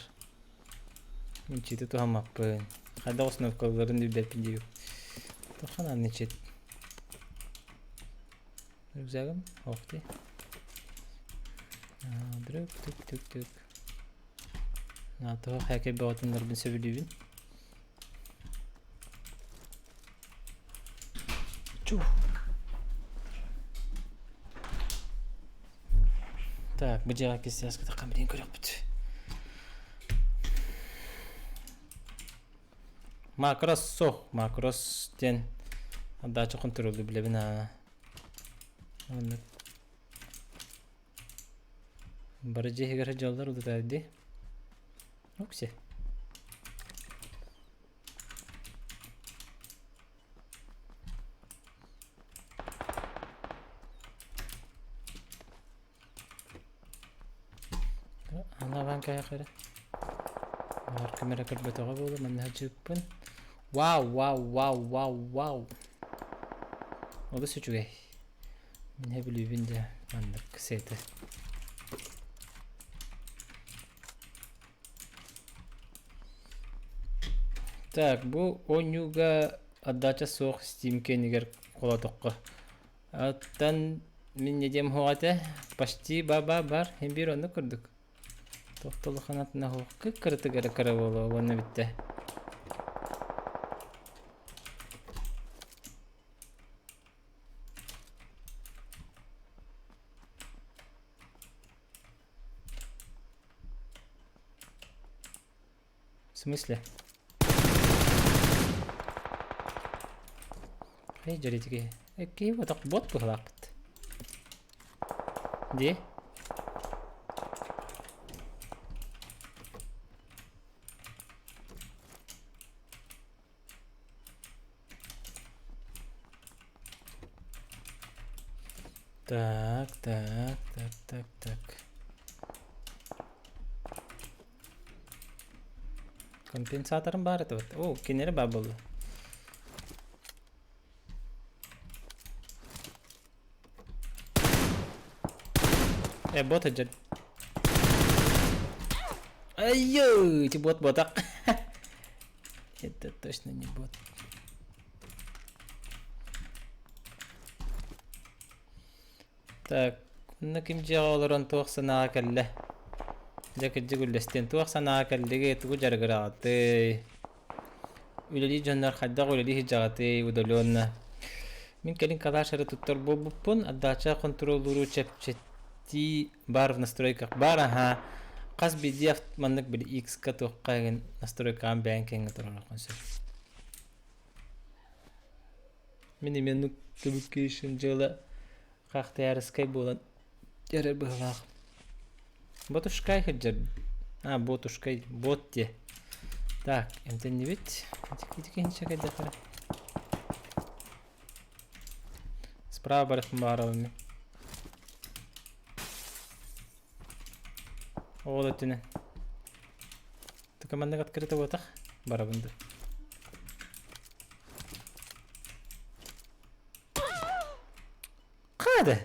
Мин чити туһаммаппын. Хайдах установкаларын билбэппин диибин. Тохан анны чит. Рюкзагым, ох ты. Дрөк, түк, түк, түк. Тоҕо хээкэй бөҕөтүннэрбин сөбүлүүбүн. Чух. Так, бу дьиэҕэ кистээскэ таххан билин көрүөхпүт. Макрос суох. Макрос диэн отдача хонтуруолу билэбин аа. Оннук. Бары дьиэһигэр сылдьаллар удутаар дии. Окси. Ана кайхара. Бар камера көрбөтөҕө буолу манна сылдьыппын. Вау, вау, вау, вау, вау. Олус үчүгэй. Мин билүүбүн дьэ маннык сети. Так, бу оонньууга отдача суох Steam кэннигэр холотоххо. Оттон мин не диэм суох этэ. Почти ба-ба бар. Һин биир оннук курдук. Тохтолу ханатына суох. Кыккырытык эрэ кыра буолуо уонна бүттэ. В смысле? Эй, дьэритиги. Киһи ботох бот быһылаахпыт. Дии? Так, так, так, так, так. Компенсаторым баар этэ вот. О, кинилэри баар буолла. Э, бот сылдьар. Айыы, ити бот ботах. Это точно не бот. Так, онно ким дьиэҕэ олорон туох санааҕа кэллэ? Дьэ кырдьык үллэстиэн туох санааҕа кэллигий, тугу дьарыгыраҕытый? Үлэлиир дьоннор хайдах үлэлии сылдьаҕытый удаленно? Мин кэлин калаш эрэ туттар буолбуппун, отдача хонтуруоллууру чэпчэтии баар в настройках баар аһаа. Хас биирдии маннык били X-ка туохха игин настройкаҕын бэйэҥ киэҥҥэ туруоруоххун сөп. Мин именник түбүккүүшүн дьыала хахтыйаарыскай буолан эрэр быһыылаах. Ботушкай сылдьар. А, ботушкай, бот диэ. Так, эмтэннибит. Ити киһини чэкэйдэхтэрэ. Справа барыахпын баҕарабын мин. Ол өттүнэн. Только маннык открыто буотах барабын да. Хада.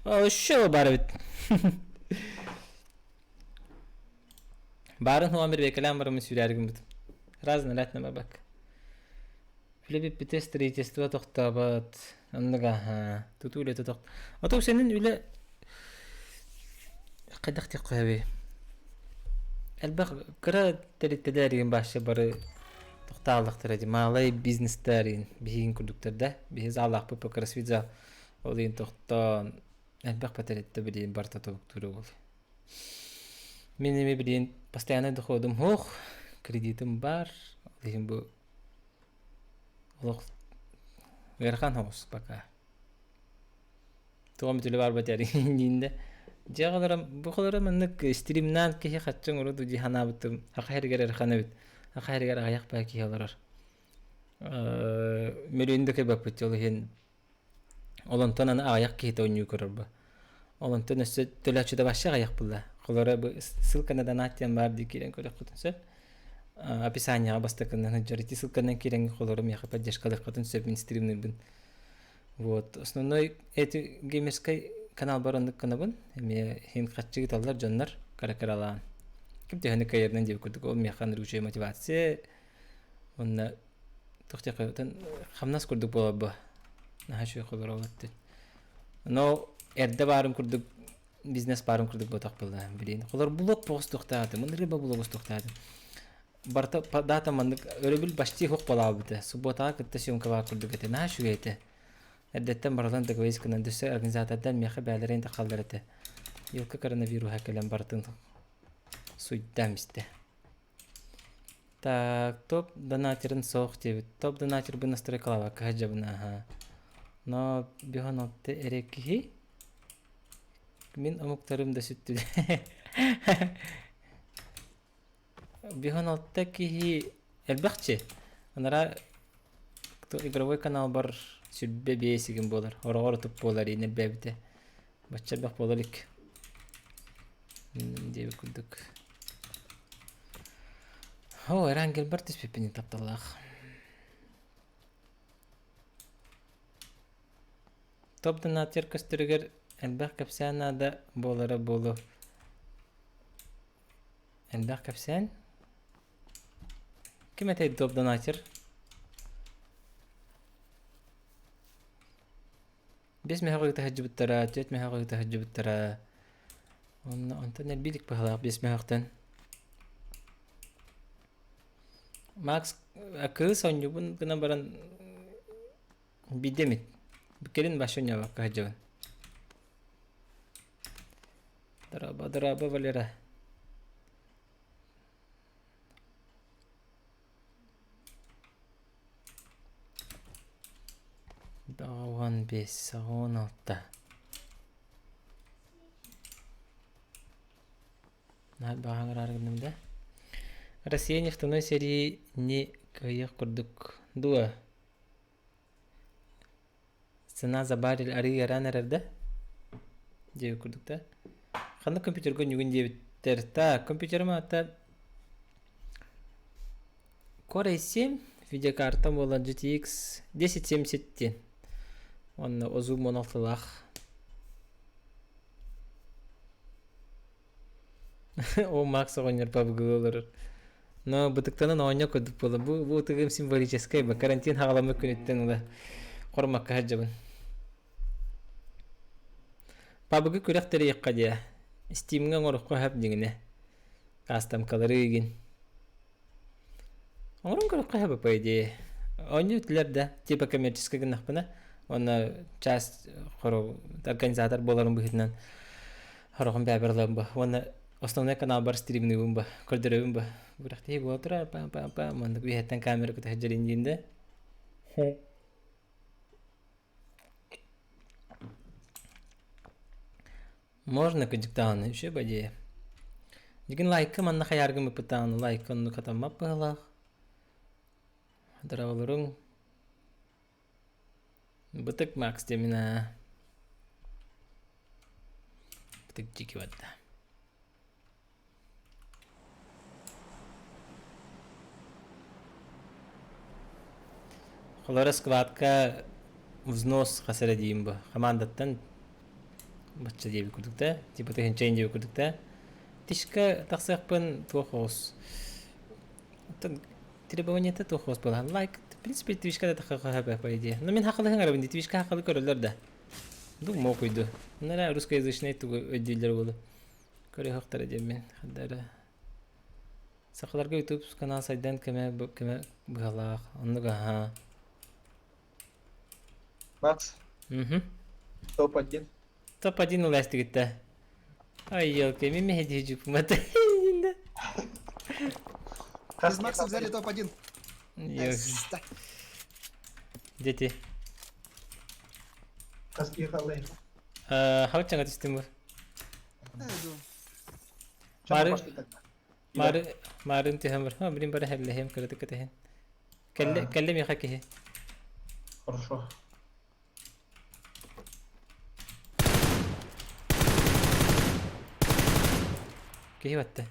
Еще бар эбит. Баарын хуан bir бекелен барымын сүүрээр гыммыт. Разный латна бабак. Үлэ бүппүтэ строительство тохтообот. Оннук аха. Тутуу үлэтэ тохт. Ото сенин үлэ хайдах диэххэ сөбүй? Элбэх кыра тэрилтэлэр башы бары тохтааллахтара дии. Малай бизнестэр биһигин курдуктар да. Биһи заалаахпыт по кроссфит зал. Ол иһин тохтоон элбэх патриотта билигин барыта тобуктуура буолуо. Мин эмиэ билигин постояннай доходум суох, кредитим баар. Ол иһин бу олох ыарахан соҕус пока. Тугум бүтүлү барбат диин да. Дьэ оҕолорум, бу оҕолорум маннык стримнаан киһи хаччы оҥоруо дуу дии санаабытым. Саха сиригэр ыарахан эбит. Саха сиригэр аҕыйах баа киһи олорор. Мөрүөн да кэбэппит ол иһин Ол онтон аны аҕыйах киһитэ оонньуу көрөр бу. Ол онтон өссө төлөөччүтэ вообще аҕыйах буолла. Холоро бу ссылканы донат диэн баар дии киирэн көрүөххүтүн сөп. Описанияҕа бастакынан сылдьар ити ссылканан киирэн холоро миэхэ поддержкалыаххытын сөп мин стримныырбын. Вот основной эти геймерскай каналбар оннук гынабын. Эмиэ иһин хаччы ыыталлар дьоннор кыра-кыралаан. Ким төһөнү кыайарынан диэбит курдук ол миэхэ аны мотивация уонна туох диэххэ хамнас курдук буолар бу наһаа үчүгэй холоруолар но эрдэ баарын курдук бизнес баарын курдук буотах буолла билин холор блок поҕустуохтаатым рыба блок устуохтаатым барыта дата маннык өрөбүл почти суох буолаабыта субботаҕа кытта съемка баар курдук этэ наһаа үчүгэй этэ эрдэттэн барылан договорились гынан дөссө организатордар миэхэ бээлэрин да халлар этэ елка коронавируһа кэлэн барытын суйдаам истэ Так, топ донатерын суох диэбит. Топ донатербын настройкалаабакка сылдьабын аһа. Но биһон алты эрэ киһи. Мин омуктарым да сүттүлэр. Биһон алта киһи элбэхчи. Анара игровой каналбар сүрбэ биэсигин буолар. Ороҕор утуп буолар иин элбээбитэ. Бачча элбэх буола илик. Диэбит курдук. Оо, Эрангелбар түспүппүн тапталлаах. Топ донатер көстөрүгэр элбэх кэпсээн наада буолара буолуо. Элбэх кэпсээн? Ким этэй топ донатер? Биэс мөһөөх ыыта сылдьыбыттара, түөрт мөһөөх ыыта сылдьыбыттара. Онно онтон элбиилик быһалаах биэс мөһөөхтөн. Макс кыыс оонньуубун гынан баран биирдэ эмит. Кэлин вообще оонньообокко сылдьабын. Дорообо, дорообо, Валера. 15, 16. Баҕаҥыраары да. Россия нефтяной сэрии не кыайыах курдук дуо? Цена за баррель арыы ыараан эрэр да? Диэбит курдук да. Ханнык компьютерга ньүгүн диэбиттэр. Так, компьютерым аата Core i7 видеокарта буолар GTX 1070 диэн. Уонна Озум 16-лаах. О, Макс оҕонньор пабгы олорор. Но бытыктанан оонньо курдук буолла. Бу, бу ытыгым символическай ба. Карантин хаҕаламмыт күнүттэн ыла хормакка сылдьабын. Пабгы күрэх тэрийиэххэ диэ. Стимҥэ оҥороххо сөп дьиҥинэ. Кастамкалары игин. Оҥорон көрөххө сөп по идее. Оонньуу этилэр да, типа коммерческай гыннахпына уонна часть хоро организатор буоларым быһыытынан хороҕун бэйэбэр ылабын бу. Уонна Основной каналбар стримныыбын ба, көрдөрөбүн ба. Күрэхтэһии буола турар, пам-пам-пам, маннык үөһэттэн камера кытта сылдьарын диин да. Можно кыдьыктаҕына, үчүгэй ба идея. Дигин лайка манна хайааргын быппыттаҕына лайка оннук хатаммат быһыылаах. Дорооболоруҥ. Бытык Макс диэмин Бытык дьики барда. Холоро складка взнос хас эрэ диим бу. Хамаандаттан бачча диэбит курдук да, типа тыһыынча диэбит курдук да. Тишка тахсыахпын туох оҕус. Оттон требованиета туох оҕус буолан лайк, в принципе, твичка да тахха по идее. Но мин хахалыһын арабын ди твичка хахалы көрөллөр да. Ду мокуйду. Нара русскоязычный тугу өйдүүллэр буолу. Көрүөхтэрэ диэммин хардары. Сахаларга YouTube канал сайдан көмө көмө быһалаах. Оннук аха. Макс, Мгм. топ-1. Топ-1 улаастыгытта. Ай, елки, мен мехедижипмат. Из Макса взяли топ-1. Эста. Дети. Хаски халлы. Хавчаңа түстүм бу. Э, Мары Мары Марын түһэн бар. Блин бары хәллэһем кыратык кэтэһин. Кэллэ кэллэ миэхэ киһи. Хорошо. Киһи батта.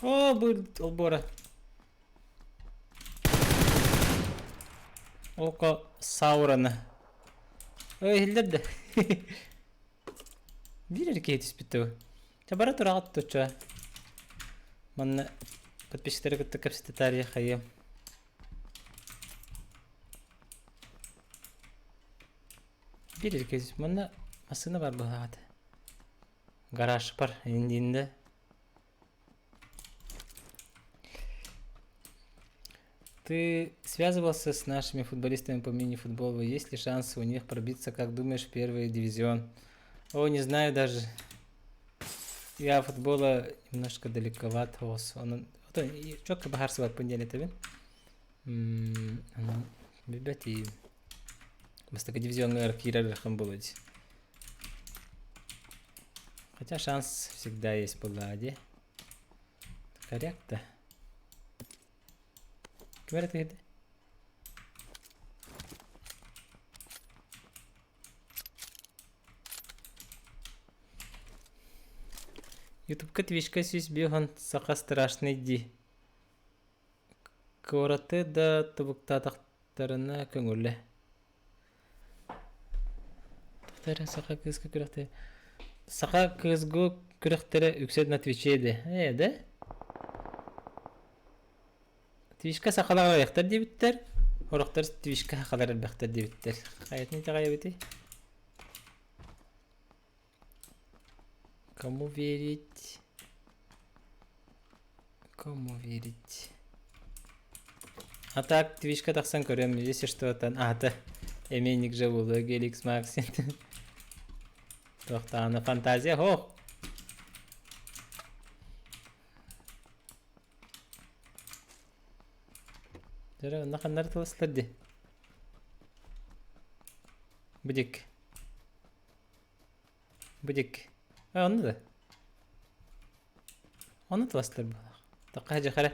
О, бу олбуора. Око Саураны. Ой, иһиллэр да. Биир эрэ киһи түспүт дуо? Чэ бара тураҕыт тучча. Манна подписчиктары кытта кэпсэтэ таарыйа хайыам. Биир эрэ киһи манна массыына баар быһаата. Гараж бар индиинде. Ты связывался с нашими футболистами по мини-футболу? Есть ли шансы у них пробиться, как думаешь, в первый дивизион? О, не знаю даже. Я футбола немножко далековат. Он, четко бахарсыбат понедельник Билбэт Бастакы дивизионҥа киирэр ыарахан буолуо дии. Хотя шанс всегда есть была дии. Корректно. Ким эрэ тыһыйда? Ютубка Твичка сүүс биэс саха страшный дии. Куораты да тобуктаатахтарына көҥүлэ. Тоҕо саха кыыска күрэхтэ Саха кыысгу күрэхтэрэ үксэ на Твиче да? Ээ да? Твичка сахалар аҕыйахтар диэбиттэр, сорохтор Твичка сахалар элбэхтэр диэбиттэр. Хайатын итэҕэйэбитий? Кому верить? Кому верить? А так, Твичка тахсан көрөм, если что, там, аата, эмиэ же буолуо, Геликс Макс. Туохтаана фантазия, хох! Дьэ, онно ханнары тылыстар дии? Быдик. Быдик. А, онно да. Ону тыластар буолах. Такка дьахара.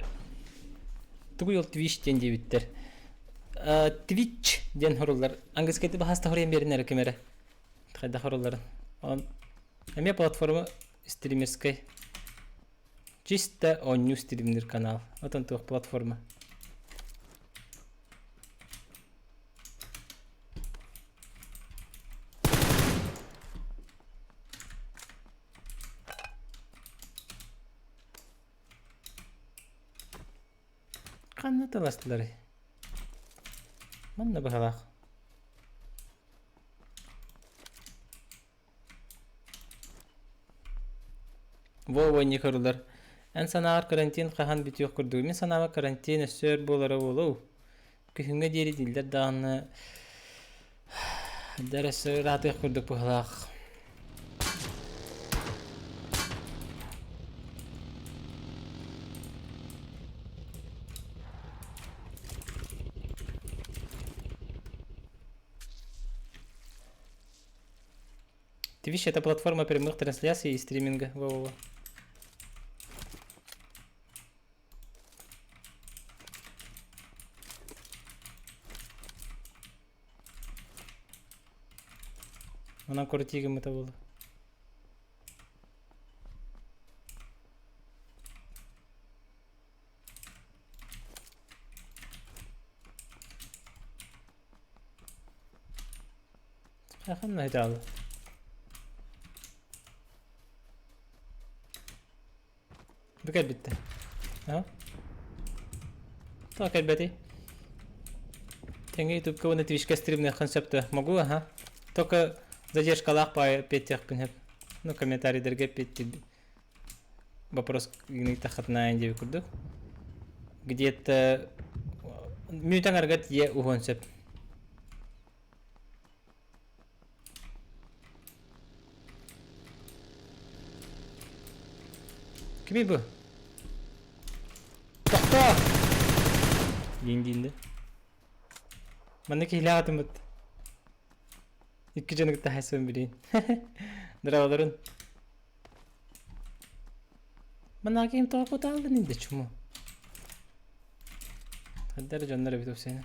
Тугуй ол Twitch диэн диэбиттэр. Twitch диэн хоруллар. Английскайды баһаста хоруйан биэрин эрэ ким эрэ. Хайдах хорулларын. Он эмиэ платформа стримерскэй. Чисто оонньуу стримнир канал. Отон туох платформа. Ханна таластыларый? Манна быһалаах. Во-во Николар, эн санааҕар карантин хаһан бүтүөх курдугуй? Мин санаабар карантин өссө өр буолара буолуо. Күһүҥҥэ диэри дииллэр даҕаны дэр өссө ыраатыах курдук быһыылаах. Twitch это платформа прямых трансляций и стриминга. Во-во-во. Онон крути гыммыта буолуо. Ханна ытаалы? Бу кэлбиттэ. А? Так кэлбэти. Тэҥэ ютубка уонна твичка стримныаххын сөп да? Могу, ага. Только задержкалаах баайы эппиэттиэхпин сөп. Ну, комментарийдарга эппиэттиир вопрос тахатынаайын диэбит курдук. Где-то мүнүүтэ аҥарга тиийэ уһуон сөп. Кимий бу? Тохтоо! Диин диинде. Манна киһилээх атыммыт. Икки дьону кытта хайсыбын билиин. Дороолорун. Манна ким тоҕо кутааллын инде чуму. Хаддар дьоннор эбит упсайна.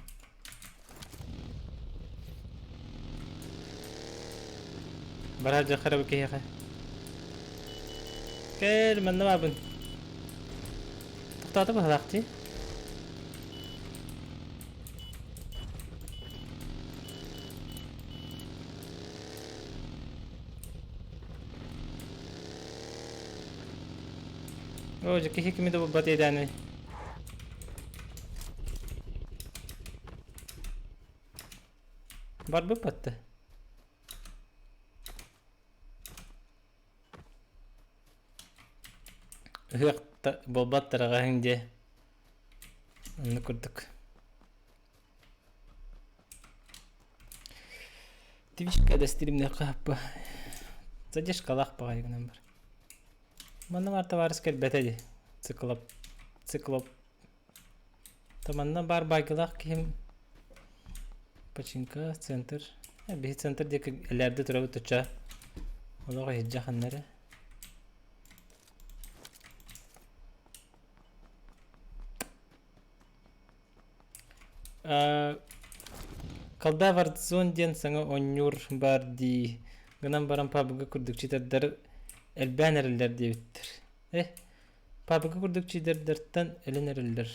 Барар дьахара бу киһиэхэ. Кэл, манна баабын. Тохтоото быһалаах дии. Оо, дьэ киһи кими да булбат иэдээний. Барбыт батта. Ыһыах буолбат тараҕаһыҥ диэ. Оннук курдук. Твичка да стримнэххэ хаппа. Задержкалаах баҕайы гынан бар. Манна баар табаарыс кэлбэтэ дии. Циклоп. Циклоп. То манна баар байгылаах киһим Починка, центр. Биһи центр диэки элээрдэ турабыт оччо. Олох иһирдьэ ханна эрэ. Колда Warzone диэн саҥа оонньуур баар дии гынан баран PUBG курдук читердар элбээн эрэллэр диэбиттэр. Э, PUBG курдук читердартан өлөн эрэллэр.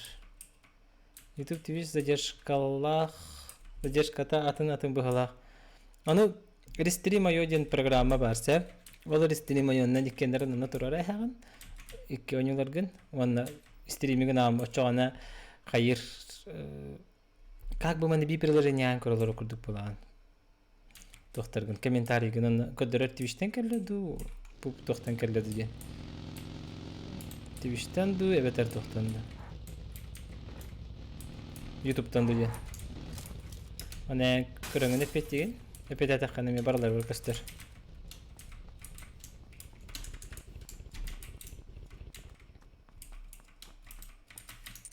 YouTube TV задержкалаах, задержката атын-атын быһалаах. Аны Restream IO диэн программа баар сэ. Ол Restream IO-нан иккиэннэрин онно турар эһэҕин, икки оонньууларгын уонна стримигин аам оччоҕуна хайыр как бы маны би приложениеҕын көрөлөрө курдук буолаҕын. Туохтаргын комментарийгын онно көрдөрөр Twitch-тэн кэллэ дуу, туохтан кэллэ дуу диэн. Twitch-тэн дуу эбэтэр туохтан дуу. Ютубтан дуу диэн. Аны көрөҥүн эппиэттиигин. Эппиэтээтэххинэ эмиэ барыларыгар көстөр.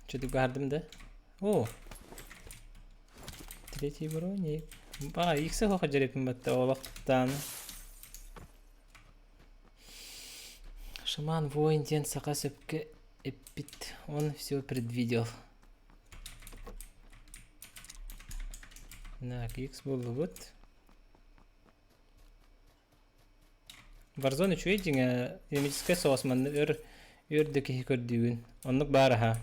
Чөтүк баһардым да. О! Третий броник. Ба, иксе хоха дьэрепин батта олохтан. Шаман воин диэн саха сөпкө эппит. Он все предвидел. Так, X буоллубут. Warzone үчүгэй дьиҥэ динамическай соҕус манна өр өр да киһи көрдүүгүн. Оннук баар аһа.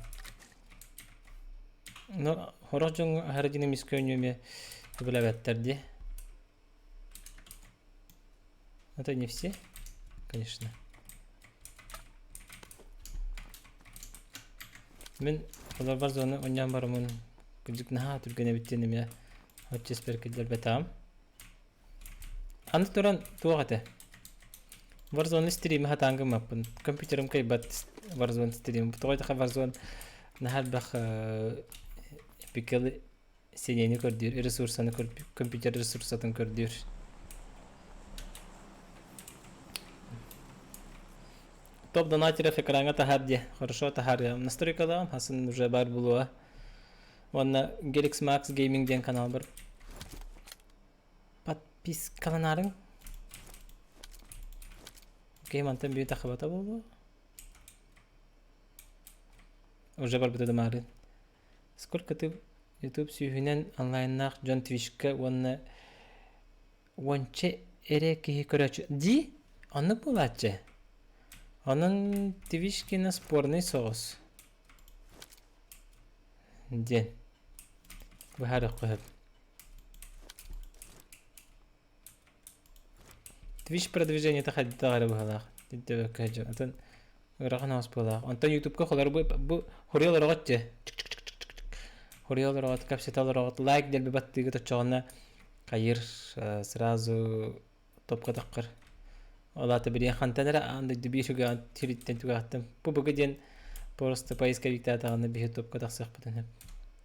Но сорох дьоҥҥо аһара динамическай оонньуу эмиэ сөбүлээбэттэр дии. Это не все, конечно. Мин олор Warzone оонньоон бараммын кырдьык наһаа түргэн эбит диэн эмиэ. Оччо киллэрбэтэҕим. Аны туран туох этэ? Warzone стримы хатаан гыммаппын. Компьютерым кыайбат Warzone стрим. Тоҕо диэтэххэ Warzone наһаа элбэх эпикэл сэниэни көрдүүр, ресурсаны компьютер ресурсатын көрдүүр. Топ донатеров экраҥҥа таһаар диэ. Хорошо таһаарыам. Настройкалаҕым хасын уже баар булуо. Уонна Gelix Max Gaming диэн каналбар подпискаланаарыҥ. Окей, мантан бү тахыбата буолуо. Уже барбыта да Сколько ты YouTube сүүһүнэн онлайннаах дьон Twitchка уонна уонча эрэ киһи көрөөччү дии оннук буолааччы. Онон Twitch киэнэ спорный соҕус диэн быһаарыахха сөп. Twitch продвижениета хайдах эрэ быһалаах дөбөккө дьон атын ыарахан оҕус быһалаах. Онтон Ютубка холор бу бу хоруйа олороҕут дьэ хоруйа олороҕут кэпсэтэ олороҕут лайк дэлби баттыыгыт оччоҕуна хайыр сразу топка таххар. Ол аата билиэн хантан эрэ аан дойду биир үгэҕин сириттэн түгэҕиттэн бу быгы диэн просто поисковиктаатаҕына биһи топка тахсыахпытын сөп.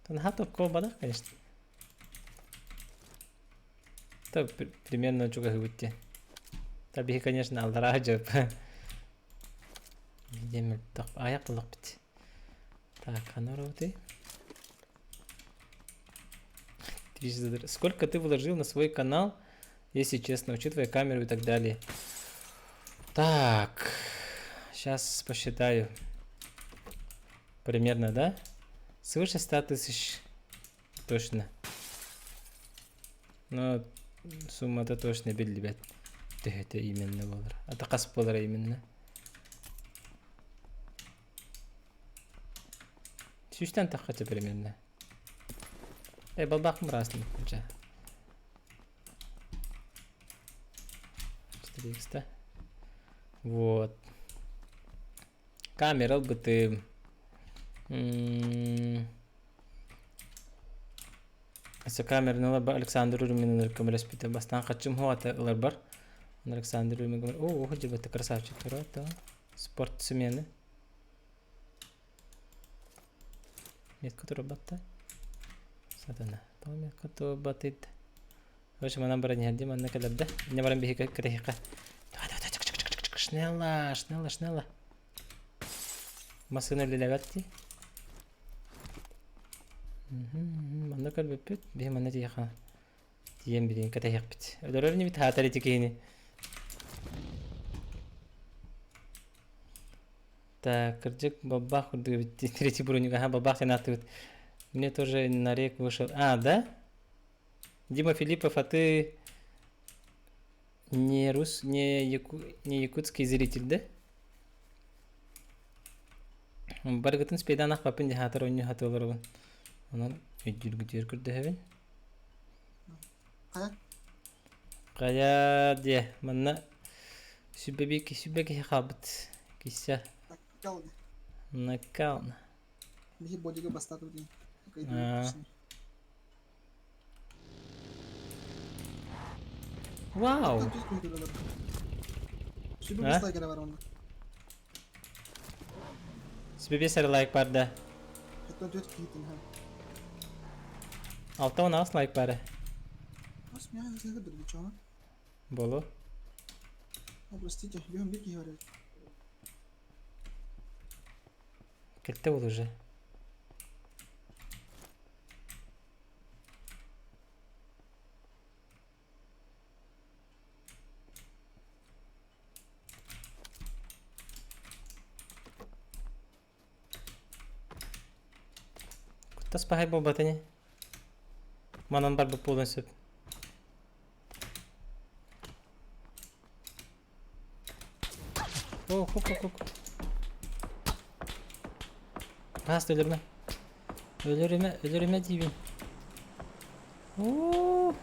Наһаа топка буолбатах, конечно. Так, примерно чугаһыыбыт диэн. Та биһи, конечно, аллараа дьып. Диэн мөлтөх аҕыйах буллахпыт. Так, ханна барабытый? Сколько ты вложил на свой канал, если честно, учитывая камеру и так далее? Так, сейчас посчитаю. Примерно, да? Свыше 100 тысяч. Точно. Но суммата точно биллибэт. Төһөтө именно буолар. Ата хас буолара именно. Сүүстэн таххача примерно. Э, балбаахпын быраастым. Дьэ. 4 Вот. Камера ылбытым. Өссө камераны ыларбар Александр Румин көмөлөспүтэ. Бастаан хаччым хуата ыларбар. Александр Румин көмөл... О, о, дьыбаты красавчик тура, спортсмены. Метка турбатта. Сатана. Тоҕо метка турбатыт? Короче, манан баран иһэрдим, манна кэлэрдэ. Инне баран биһиги кэтэһиэххэ. Давай, давай, давай, шнелла, шнелла, шнелла. Массыына үлэлээбэт дии. Манна көрбүппүт, биһи манна тиийэххэ тиийэн билигин кэтэһиэхпит. Өлөрөр инибит хаатар ити киһини. Так, кырдьык, баббах курдук эбит. Третий броник, ага, бабах диэн ааттыыбыт. Мне тоже нарек вышел. А, да? Дима Филиппов, а ты не рус, не, яку, не якутский зритель, да? Барыгытын спейдан ахпаппын дьаһаатар оонньуу сатыы олоробун. Онон өйдүүргүтүгэр көрдөһөбүн. Хайа? Хайа диэ, манна сүбэ биир сүбэ киһи хаалбыт. Кисса. Накал. Накал. Биһи бодига бастаатыбыт диэн. Вау! Сүбэ бес лайк эрэ бар онно. Сүбэ бес эрэ лайк бар да. 74 киһитин ха. 68 лайк бары. Бас миэхэ сыһыгы дурдуччу чоҕо. Болу. О, простите, бьем бир киһи бар эбит. Кэлтэ ол уже. Куттас пахай буолбата ини. Манан барбыт буолуон сөп. О, хук, хук, хук. Паас өлөрүмэ. Өлөрүмэ, өлөрүмэ диибин. Оо.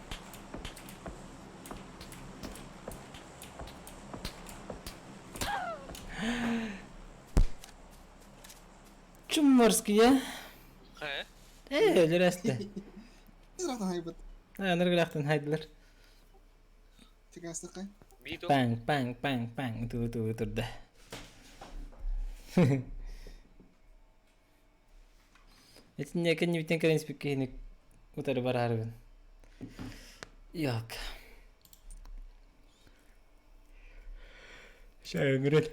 Чумморский, а? Хайа? Ээ, өлөрөстө. Сразу хайбыт. Аныргылаахтан хайдылар. Паҥ, паҥ, паҥ, паҥ ытыы-ытыы турда. Итиннэ кэннибиттэн кэлэн испит киһини утары бараарыбын. Йок. Шайыҥырын.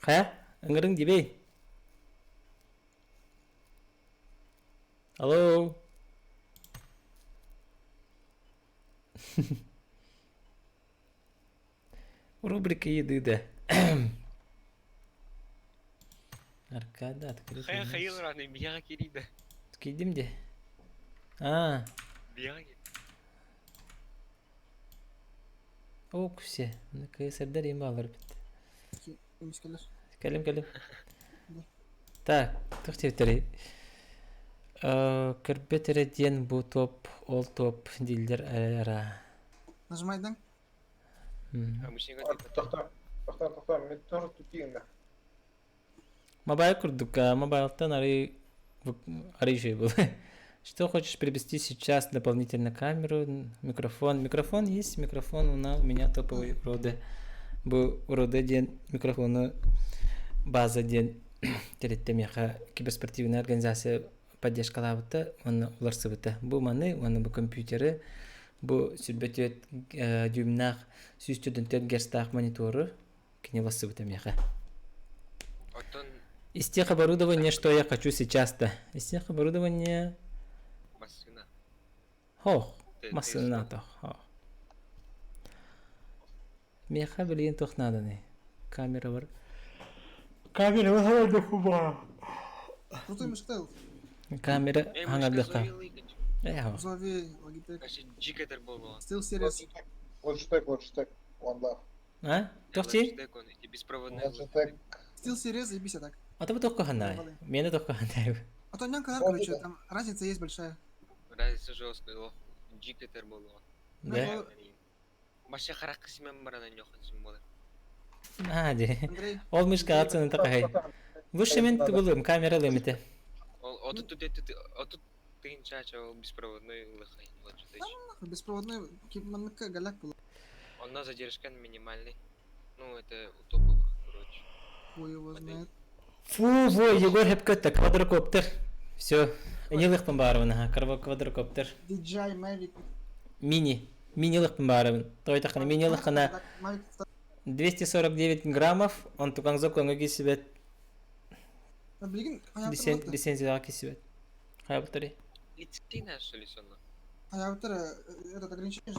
Хайа, ыҥырыҥ дибей. Алло. Рубрика еды, да. Аркада открытый. Хайа хайыл раны бияга кириде. Кидим де. А. Бияга. Оксе. КСРдер им алыр бит. Кэлим кэлим. Так, туох диэбиттэрий? Көрбөт эрэ диэн бу топ, ол топ дииллэр ара. Нажимай, да? Тохтоо, тохтоо, тохтоо, мен тоже тутиына. Мобайл курдук, мобайлтан арый арый үчүгэй буолуо. Что хочешь приобрести сейчас дополнительно камеру, микрофон. Микрофон есть, микрофон у меня топовый Rode. Бу Rode диэн микрофону база диэн тэрилтэ миэхэ киберспортивная организация поддержкалаабыта уонна уларсыбыта. Бу маны уонна бу компьютеры, бу сүүрбэ түөрт дюймнаах 144 герцтаах монитору кини уларсыбыта миэхэ. Оттон Из тех оборудования, что я хочу сейчас-то. Из тех оборудования... Массына. Хох, массына тох. Хох. Миэхэ билигин туох нааданы? Камера бар. Камера бар. Крутой мечтал. Камера хаҥардыхха. Зови Logitech. SteelSeries. Logitech, Logitech, One Love. А? Туох дии? Logitech. SteelSeries заебись, а так. А то туохха ханай. Миэнэ туохха ханай. А то нянка, короче, там разница есть большая. Разница жесткая, Джикетер буолуо. Да. Маша харакка симэн баран ньохун буолар. Аа, дии. Андрей. Ол мышка ацыны такай. Лучше мен тugулум, камера лымите. Ол отут тыһыынча ол беспроводной ылыхай Logitech. Беспроводной маннык голяк был. Онно задержка минимальный. Ну, это у топовых, короче. Хуй его знает. Фу, во, Егор хепкөттө, квадрокоптер. Все, не баарыбын, аха, квадрокоптер. DJI Mavic. Мини. Мини лыхпын баарыбын. Той тахана мини лыхана 249 граммов, он тукаңза көңө кисибет. Лицензияга кисибет. Хайа бутари. Лицейная, что ли, сонно? Хайа этот ограничение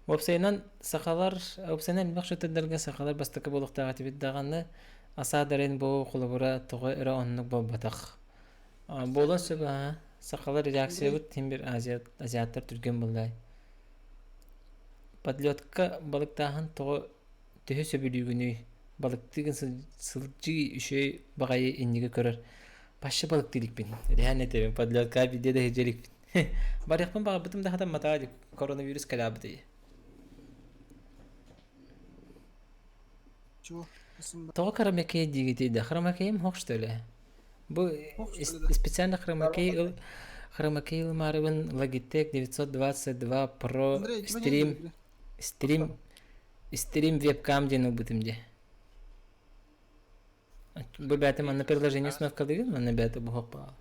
Уопсайынан сахалар, уопсайынан элбэх шөтөрдөргө сахалар бастакы буолуохтаах этибит даҕаны асаадарын бу холобура тоҕо эрэ оннук буолбатах. Буолуон сөп аа сахалар реакциябыт син бир азиаттар түргэн буоллай. Подлетка балыктааһын тоҕо төһө сөбүлүүгүнүй? Балыктыыгын сылдьыы үчүгэй баҕайы инниги көрөр. Паша балыктыы иликпин. Реально этэбин, подлетка биирдэ да сылдьа иликпин. Барыахпын баҕарбытым да хатамматаҕа дии, коронавирус кэлээбитий. Чего? Тоҕо хромакей диигитий да? Хромакейым һох что ли? Бу специально хромакей ыл хромакей ылымаарыбын Logitech 922 Pro Stream Stream Stream вебкам диэн ылбытым дии. Бу бээтэ манна приложение установкалыгын, манна бээтэ буһуох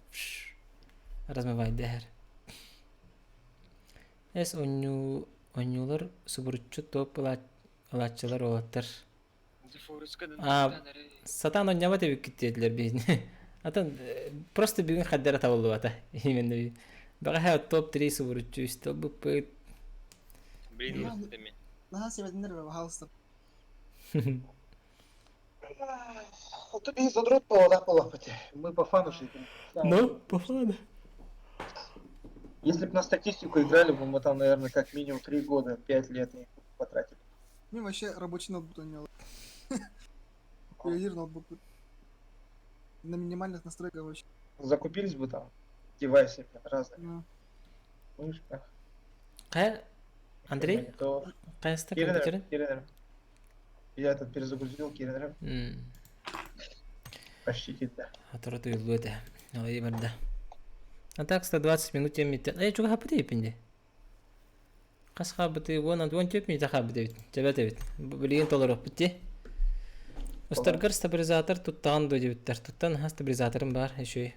размывай дэһэр. Эс онньуу онньуулар субуруччу топ ылааччылар уолаттар. А сатаан онньообот эбиккит диэтилэр биһини. Атын просто бүгүн хаддара табыллыбата. Именно бэҕэһээ топ-3 субуруччу үстэ ылбыппыт. Блин, Наһаа сибэтиннэр пожалуйста. Ты без задрот поводах полапать. Мы по фану шли. Ну, по фану. Если бы на статистику играли бы, мы там, наверное, как минимум 3 года, 5 лет не потратили. Мне вообще рабочий ноутбук имел. Ювелир ноутбук. На минимальных настройках вообще. Закупились бы там девайсами разными. Ну. Мышка. Хайа, Андрей, Монитор. хайаста компьютерин? Киринер. Я этот перезагрузил Киринер. Почти киирдэ. Сотору тыыллыа этэ. Алайы барда. А так 120 минут тиэммиттэн. Эй, чугаһаппыт эбиппин дии. Хас хаалбытый? 14 минута хаалбыт эбит. Чэбэт эбит. Билигин толоруохпут дии. Устаргар стабилизатор туттаҕын дуо диэбиттэр. Туттан аһа стабилизаторым баар, үчүгэй.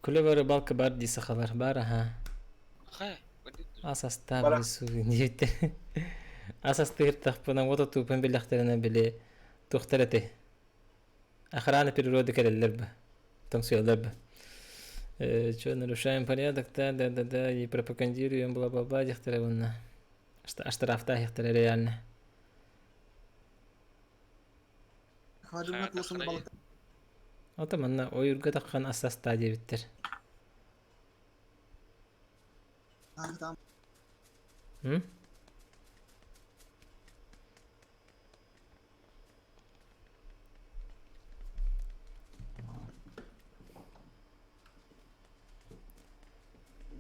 Күлэ рыбалка бар дии сахалар. Бар аһа. Хай, Ас астаабы диэбиттэр. Ас астыыртахпына уот отуупун биллэхтэринэ били туохтар этэй? Охрана природы кэлэллэр бы. Тоҥсуйаллар бы. Что, нарушаем порядок, да, да, да, да, и пропагандируем, бла-бла-бла, диэхтэрэ уонна штрафтаах иэхтэрэ реально. Ото манна ойуурга таххан ас астаа диэбиттэр. М?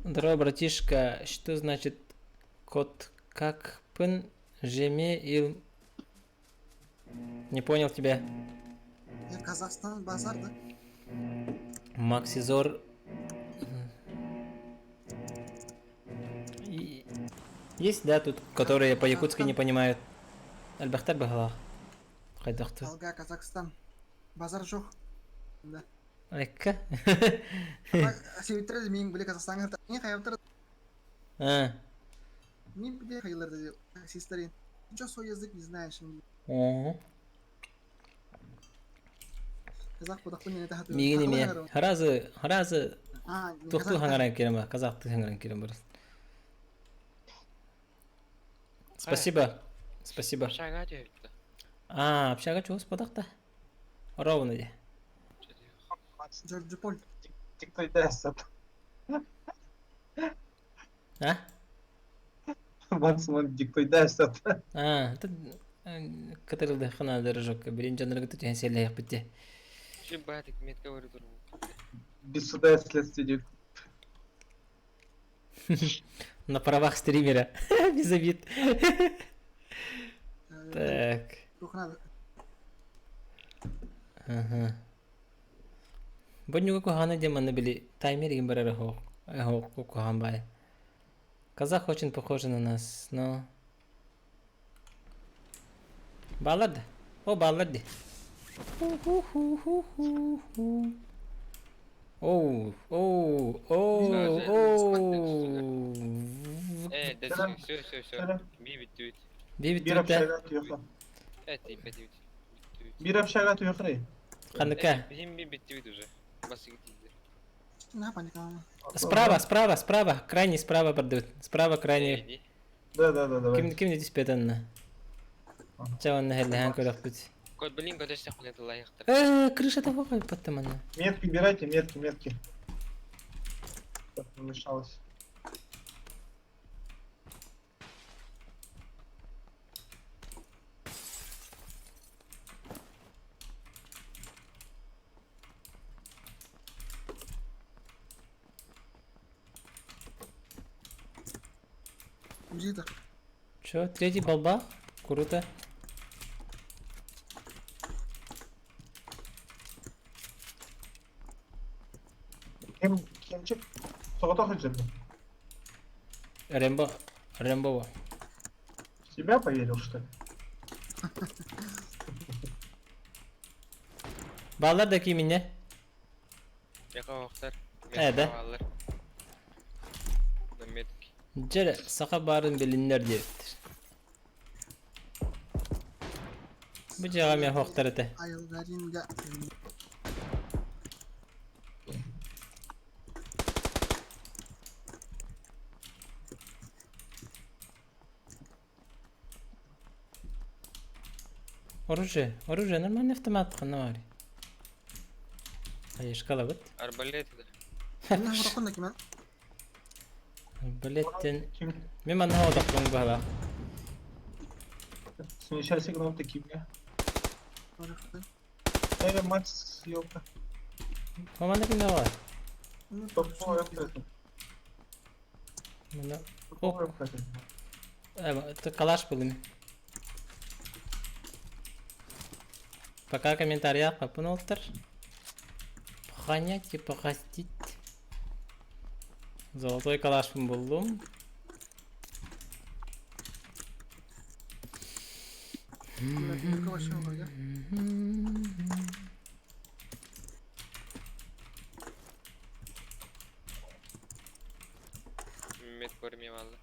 Здорово, братишка. Что значит кот как пын жеме ил... Не понял тебя. Казахстан базар, да? Максизор... Есть, да, тут, которые по-якутски не понимают? Элбэхтэр быһалаах. Хайдахтыы. Алга, Казахстан. Базар жоқ. Да. Айка. Себеттер мен биле Казахстанга не хайаптар. А. Не биле хайылар таксисттер. Ты что свой язык не знаешь? Ого. Казах бодохпун не тахат. Миигин эмиэ. Харазы, харазы тухтуу хаҥаран киирэн казахтыы хаҥаран киирэн барар. Спасибо. Спасибо. Общага түһүттэ. А, общага чугас бодохто. Ровно дии. Джорджи Поль. Тиктойдесет. А? Максимум диктойдесет. А, это кытырылдыххына дорожок. Билин дьоннорго түһэн сиэллэһиэхпит дии. Чем баатык метка говорит. Без суда и следствия. На правах стримера. Без обид. Так. Ага. Бонньуга куһаҕана диэн манна били таймер игин барар оһох куһаҕан баай. Казах очень похожи на нас, но... Баалар да? О, баалар дии. Ху-ху-ху-ху-ху. Оу, оу, оу, оу. Э, да все, все, все. Би бүттүбүт. Би Биир бүттүбүт да? общага туйха. Э, тиийбэтибит. Бүттүбүт. Биир общага туйхарый. Ханныка? Биһим би бүттүбүт уже. Басыгы тиийдэ. Справа, справа, справа, крайний справа бардыбыт. Справа крайний. Да, да, да, давай. Ким ким түспэт анна? Чэ онно хэллэһэн көрөхпүт. Блин, көтөстөхпүнэ тыллайыахтар. Э, крыша того хайпаттым анна. Метки убирайте, метки, метки. Так, не мешалось. Где-то. Чё, третий балба? Круто. Ким, кимчик? Соҕотох илдьэрбин. Рэмбо, Рэмбо. В тебя поверил, что ли? Баллар да кимине? Яхаохтар. Э, да? Метки. Дьэ, саха баарын билиннэр диэбиттэр. Бу дьиэҕэ эмиэ суохтар этэ. Айылгаринга. Оружие, оружие, нормальный автомат ханна баарый? Айышкалабыт. Арбалет. Арбалеттен... Мин манна одохпун баһалаах. Смещай сигнал такими. Эй, Макс, ёлка. Команда кимне баар? Топовая МП. Манна... Топовая МП. Калаш булым. Пока комментариях папын олтар. Поханять и погостить. Золотой калашпын буллум. Мет көрмей алды.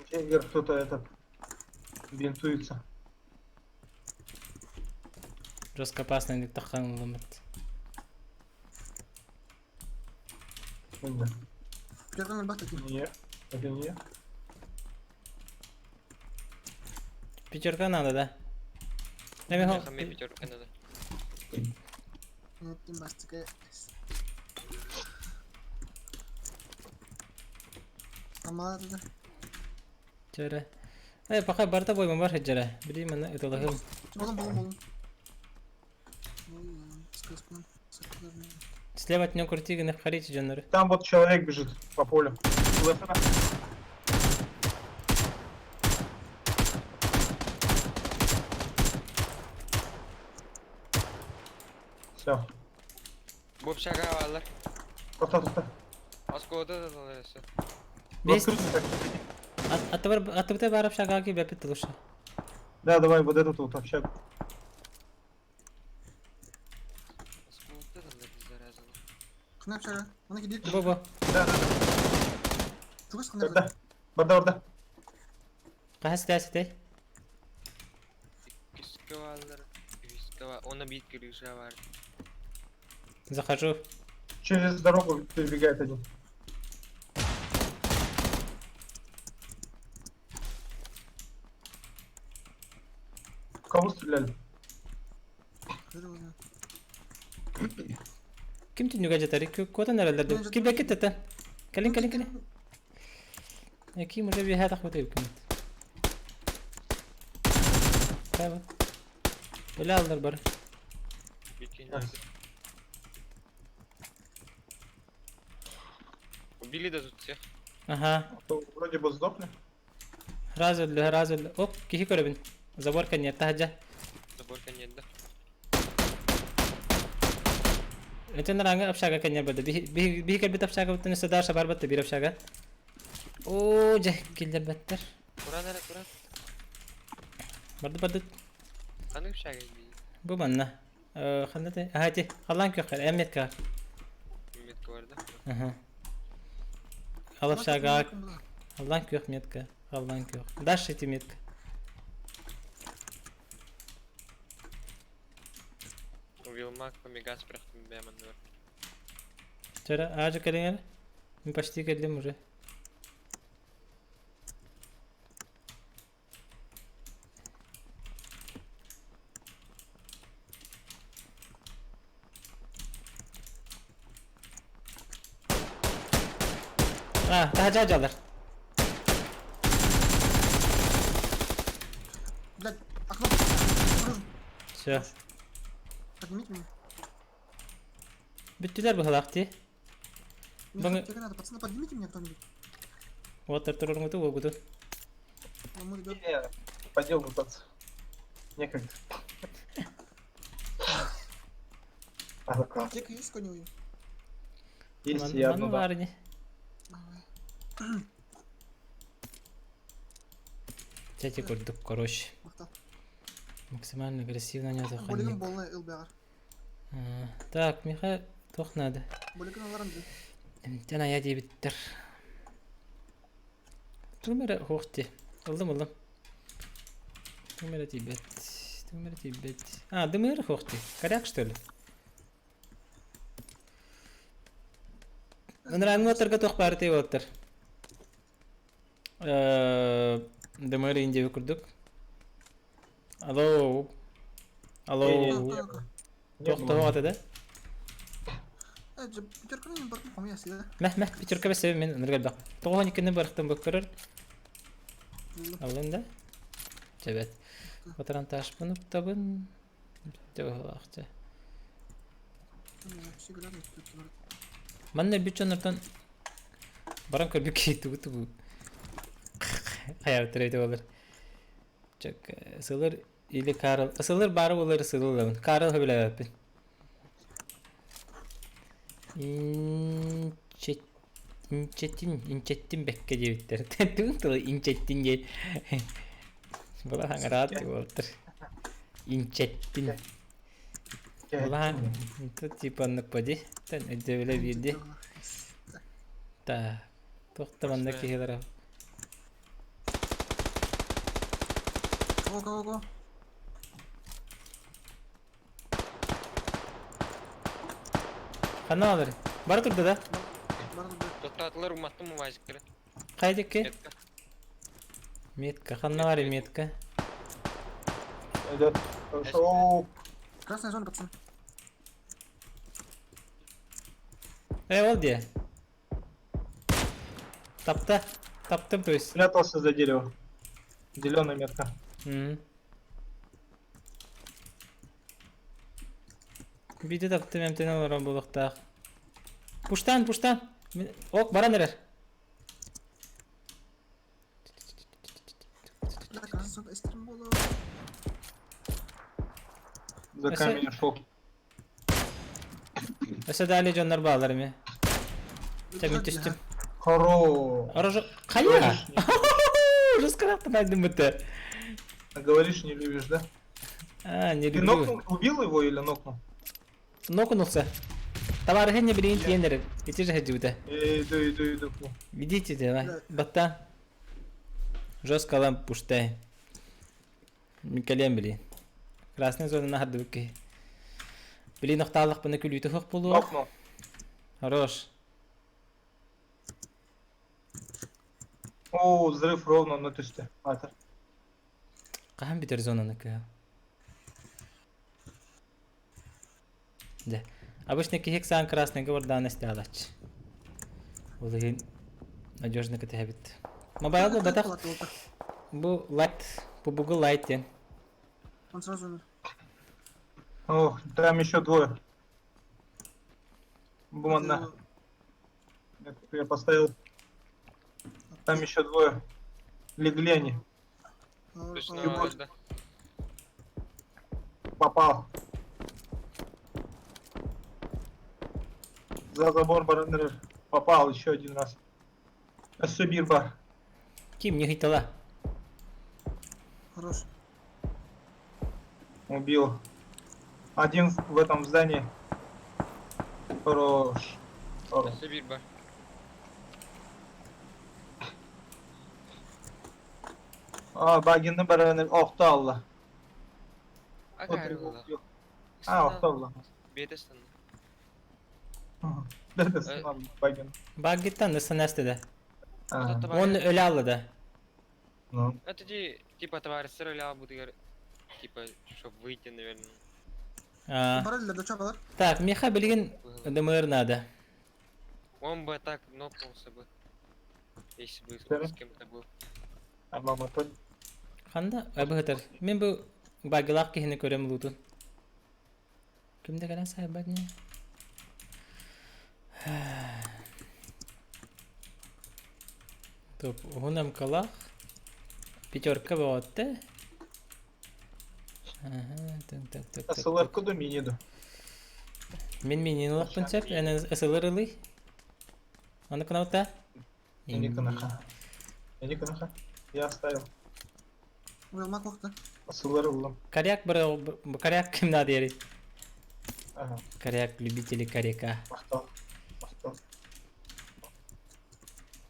Вверх кто-то этот бинтуется. Жестко опасный таххан ылымыт. Не, это не я. Пятерка надо, да? Мне пятерка надо. Чөрө. Э, пока барта бойман бар хеджере. Били мана ытылыгым. Слева от него крути, на харите джаннары. Там вот человек бежит по полю. Все. Бу общага алар. Тоқта, тоқта. Осколда да все. Бес. Атыбыта бар общага ки бепит лучше. Да, давай вот этот вот общагу. Бо-бо. Да, да, да. Да. Барда, барда. Қас тәсі Он обид крыша бар. Захожу. Через дорогу перебегает один. В кого стреляли? Ким түнүгө жатар? Котан эрелерди. Ким бекит это? Калин, калин, калин. Ким уже бихата хуты ким. Таба. Öyle aldılar bari. Убили да тут всех. Ага. Вроде бы сдохли. Раз öldü, раз öldü. Оп, кихи көрөбүн. Заборка нет, тахаджа. Заборка нет, да. Этен ранга общага кенер бады. Би би кер бит общага бутын садар шабар батты бир общага. О, же киллер баттер. Куран ара, куран. Барды барды. Қаны общага би? Бу манна. Э, ханнаты. Ахати, халлан көхөр, эмметка. Метка бар, да? Ага. Ал общага. Халлан көх метка. Халлан көх. Дашь эти метка. Вилмак помигас прахтым бэман бар. Вчера ажы келиңер. Мен почти келдим уже. А, daha жалар. Блядь, окно. Все. Поднимите меня. Бүттүлөр бу халакты. Мне надо, пацаны, поднимите меня кто-нибудь. Вот турургуту угуту. Не, по делу пытаться. Некогда. Аптека есть какой-нибудь? Есть, я одну дам. Тяти курдук, короче. Максимально агрессивно не заходи. Так, Миха, тох надо. Тена я дебиттер. Тумера хохти. Ылдым, ылдым. Тумера тибет. Тумера тибет. А, дымыр хохти. Коряк, что ли? Нрангы оттарга тох бары оттар. Дымыр инде курдук. Алло. Алло. Тох тох ата да? Мeh мeh пятерка бесе мен ныргал бак. Тоҕон иккини барахтан бөккөрөр. Алын да. Чебет. Батаран ташпын уптабын. Битте. Манна бүтчөннөртөн баран көрбүк тугу тугу. Хайабыттар эбитэ буолар. Чак сылыр или Карл. Сылыр баары буолар сылылабын. Карл хөбүлээбэппин. Инчет инчетин инчеттин бэккэ диэбиттэр. Тын тылы инчеттин диэн. Була хаҥараат буолтар. Инчеттин. Була тут типа оннук поди. Тэн өйдөбүлэ биирди. Так. Туох да манна киһилэрэ. Го, го, го. Ханна алар? Бара турда да? Бара турда. Тоттоотулар уматтым УАЗиктары. Хайдыкки? Метка. Метка. Ханна бар метка? Идет. Хорошо. Красная зона, пацаны. Э, ол дии. Тапта. Таптым, то есть. Спрятался за дерево. Зеленая метка. М. Биде таптым эмтен олорон буолуохтаах. Пуштан, пуштан. Ок, баран эрэр. Бля, красная зона, эстерим буолуо. За Өсө- камень ушел. Өсө дали дьоннор баалар эми. Чэ, мин түстүм. Хоро. Орожо... Хайа! Говоришь, не- Жескараптан айдым быты. Говоришь, не любишь, да? А, не Ты люблю. нокнул, убил его или нокнул? Нокнулся. Товарищи не билин тиенер. Ити же хадюта. Я иду, иду, иду. к нему. Идите давай. Да. Батта. Жестко лам пуштай. Микалем блин. Красная зона на хардыбыки. Блин, охтааллахпына күлүүтэ суох буолуо. Нокнул. Хорош. О, взрыв ровно на төсте. Атыр. Хаһан бүтэр зонаны кыһа? Дьэ. Обычно киһи ыксаан красныйга бардаан эстэ Ол иһин надежно кэтэһэбит. Мобайл буолбатах. Бу лайт, бу лайт диэн. Он сразу умер. Ох, там еще двое. Буманна. Я поставил. Там еще двое. Легли они. Точно, да. Попал. За забор баранер попал еще один раз. Субирба. Ким не хитала? Хорош. Убил. Один в этом здании. Хорош. Хорош. Сибирба. А, Багины баранер. Охта Алла. А, охта Алла. Бетестан. Багин. Багиттан ысынасты да. Он өлө алла да. Ну. Это типа товарищ өлө албытыгар типа, чтобы выйти, наверное. А. Так, меха билигин ДМР надо. Он бы так нокнулся бы. Если бы с кем-то был. А мама тут. Ханда абыгытар. Мен бу багилах киһини көрөм лутун. Кимде кэлэн сайбат не? Топ, уһун мкалах. Пятерка бөҕөттө. Ага, так, так, так, так. СЛР куду миниду. Мин минин ылахпын сөп, эн СЛР ылый. Аны кынаута? Иниканаха. Иниканаха. Я оставил. Уйалмак вакыты. СЛР ыллым. Коряк бір, коряк ким надо ери? Ага. Коряк, любители коряка. Махтал. Махтал.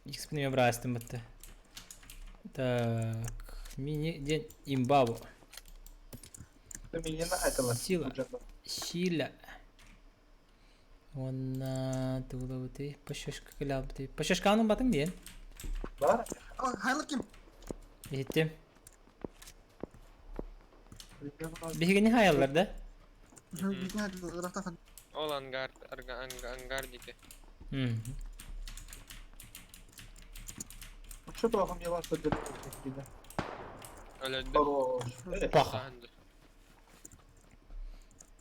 Икспин брастым бітті. Так, мини день имбабу. Сила. Сила. Онна тугулабыты. Пашашка кылабыты. Пашашканың батын диен. Бар? Хайлык ким? Иттим. Биһигини хаяллар да? Ол ангар, ангардики. Что плохо мне вас Паха.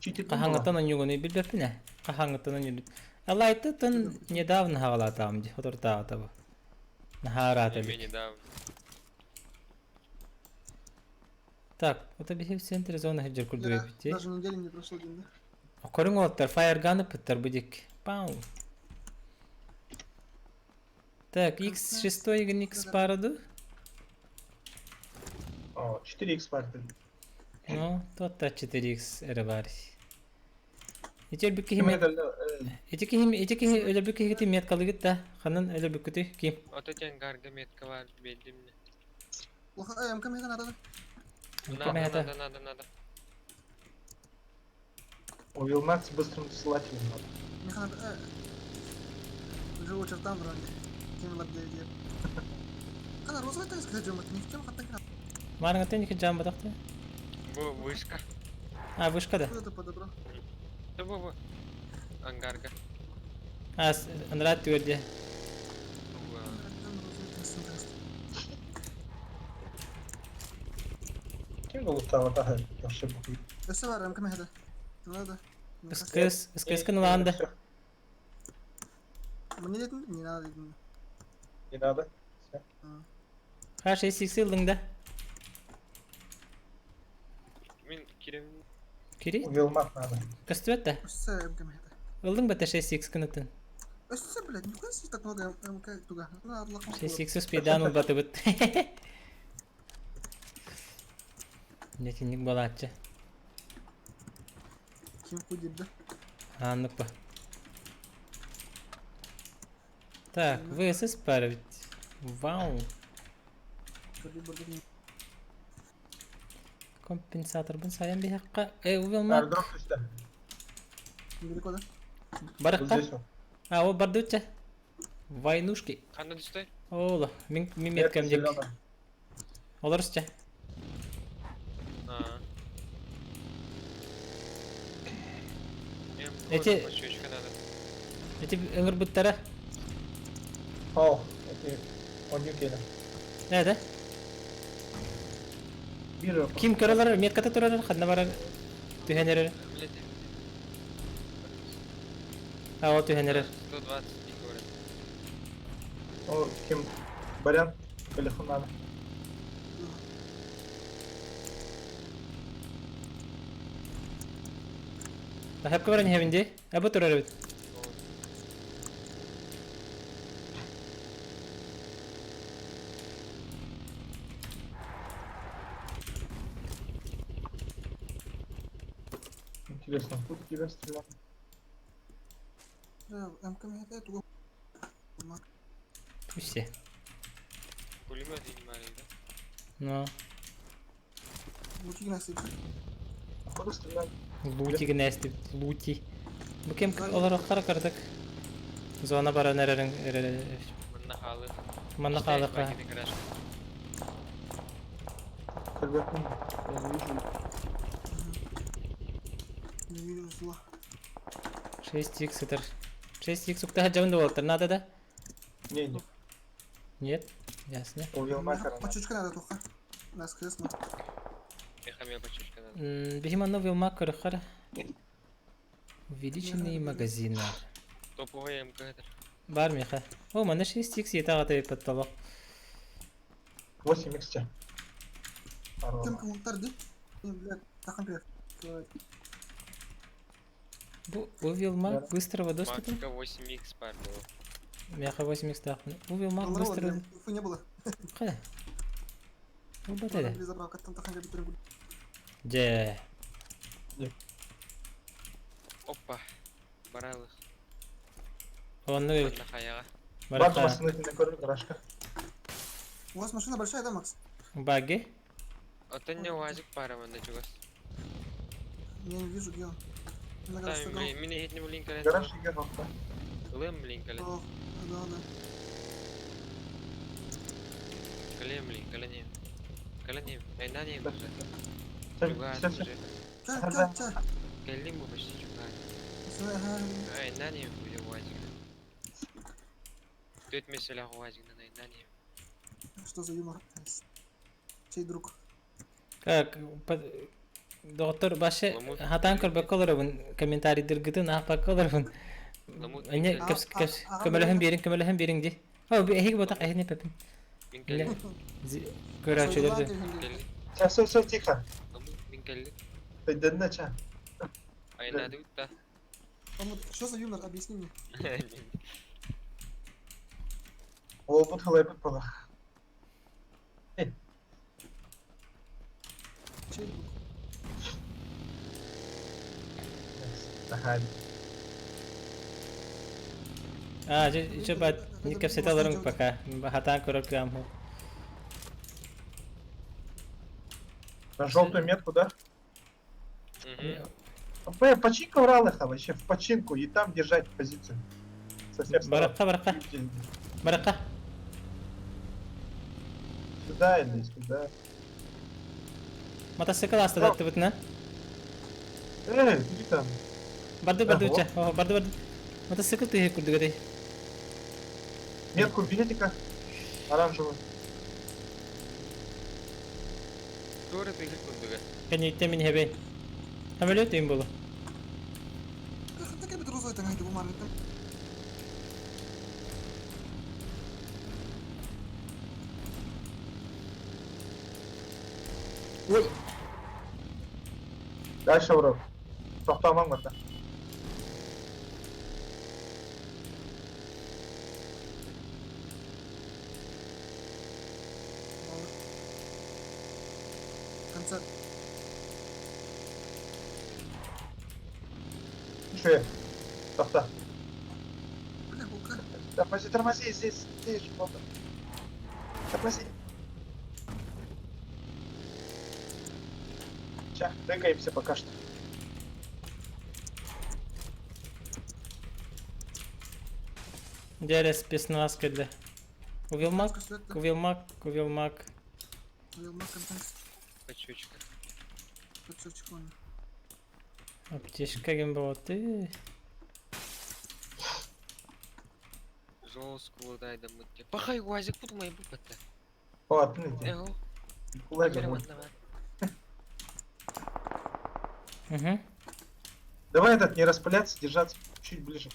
Хаһаҥҥыттан онньугуну билбэппин ээ. Хаһаҥҥыттан онньугуну. Алайтытын недавно хаҕалаатаҕым дии, отуртааҕыта бу. Наһаа ыраата эбит. Недавно. Так, это биһи в центре зоны сылдьар курдук Я эбит дии. даже недели не прошло день, да? Көрүҥ уолаттар, фаерганы пыттар бу дик. Пау. Так, X6 игин X параду. О, 4х партия. Ну, туотта 4X эрэ баар. Ити өлбүт киһи Ким мет... это? Ити киһи ити киһи өлөрбүт киһигити меткалыгыт да ханан өлөрбүккүтүй ким? Ото тен гарга метка бар белдим не. Плохо, эй, МК меха надо. Надо, Меха надо, надо, надо. У Вилмак с быстрым досылателем надо. Меха надо, э. Уже чертам вроде. Кем лап девять. Она розовый так сказать, это не в чем хатта хрен. Маарыҥҥыттан икки дьаам батахта. Бу вышка. А, вышка да. Куда ты подобрал? Да бу бу. Ангарга. А, анараа түөрдэ. Ким лутал, да, ошибку. Өссө бар, МК меха Надо. СКС, СКС-кын ылаан да. Мне дедин, не надо дедин. Не надо. Всё. Ха, 6 ыллыҥ да. Мин кирем Кири? У Вилмак надо. Көстүбэт да. Өссө МК меха Ыллыҥ бата 6 кынытын. Өссө, блядь, нихуя себе так много МК туга. Надо лаком. 6 успейдаан ылбатыбыт. Нетинник балааччы. Ким худит, да? Ааннык ба. Так, ВСС пара ведь. Вау. Компенсаторбын сайан биһэххэ. Э, увелмак. Аэродроп сюда. Недалеко, да? Вот Барыкка. здесь вот. А, ол бардыча. Войнушки. Ханна түстэй? Ола, мин мин Метка меткам дик. зелёная. Олорсча. А. Эти- Эти... надо. Эти ыҥырбыттара. О, эти он не келе. Э, да? Вижу. Ким көрөлөр, метката турар, ханна барар. Түһэн эрэр. Блядь. А, ол түһэн эрэр. 120 говорят. О, ким? Барян. Телефон надо. Тахапка баран иһэбин дии. Абы турар эбит. Интересно, откуда тебя стрелял? МК меха туга. Все. Пулемет не да? Ну, Лучи гнасит. Откуда стреляли? лути гнести, лути. Бу кем олорохтара кырдык. Зона баран эрэрин эрэр. Манна халы. Манна хаалыка. Ребят, я не вижу. Не вижу зла. 6х сытар. 6х уктаха жабын да надо да? Не, не. Нет? Ясно. У Вилмакера надо. Почечка надо только. Нас кресло. Мехамия почечка надо. Бихим анна Вилмак көрөхөр. Увеличенный магазин. Топовая МК это. Бар меха. О, манна 6х ета гата подтолок. 8 х Кем комментарий, ди? Не, блядь, тахан привет. Бу у Вилмак быстрого доступа? Мака 8х пар было. Меха 8х тахмын. У Вилмак быстрого... Инфы не было. Кая? Бу батада. Заправка, там тахан Же. Опа. Баралых. Онну Манна хаяга. Бар барака. машина на көрөр гаражка. У вас машина большая, да, Макс? Баги. Ото не уазик пара манна чугас. Я не вижу, где он. На гараж Там сыграл. мин хитне блин кален. Гараж играл, да? Лым блин кален. О, да, да. Кален блин, каленем. Каленем. Айнанем. Да. Чугас Все, все, уже. Ча, ча, ча. Калин бу почти чугас. Ага. Айнанем будет уазик. Төт меселе уазик на айнанем. Что за юмор? Чей друг? Как доктор башы хатан көрбөк олоробун комментарийдыргытын аахпакка олоробун. Эне кэпс кэпс көмөлөһөн биэриҥ көмөлөһөн биэриҥ дии. О, эһиги ботах эһини пепин. Мин калин. Көрөөчүлөр. Калин. Сейчас, все, все, тихо. Мин кэллим. Өйдөннө, ча. Айнаадыбыт да. Он вот, что за юмор, объясни мне. Уолбут хылайбыт буолар. Чей друг? Наһаа. А, че бат, не кэпсэтэ олоруҥ пока. Хатаан көрөр кыам суох. На желтую метку, да? Мгм. Б, починка Уралыха вообще, в починку, и там держать позицию. Со всех сторон. Барахха, барахха, барахха. Сюда или сюда. Мотоцикл астадаттыбытына. Эй, иди там. Барды барды ча, барды барды. Мотоцикл тыһы курдугары. Метку билетика. Оранжевую. Туора тыгыр курдуга. Кэнниттэн мин иһэбин. Самолет им было. Ханна кэлбит розовый таҥаһы бу маарыттан. Ой. Дальше урок. Тохтоомаҥ барда. Концерт. Че? Тохто. Бля, бука. Тормози, тормози, здесь, здесь же плохо. Тормози. Сейчас, двигаемся пока что. Дядя спецназ кэллэ. Увелмак, Концерт. увелмак, увелмак. Уилмак контекст. Почучка. Подсовчик он. Аптечка кем ты. Жесткую дай да мытте. Пахай уазик пут мой бупатта. О, ты иди. Эго. Кулага мой. Угу. Давай этот, не распыляться, держаться чуть ближе.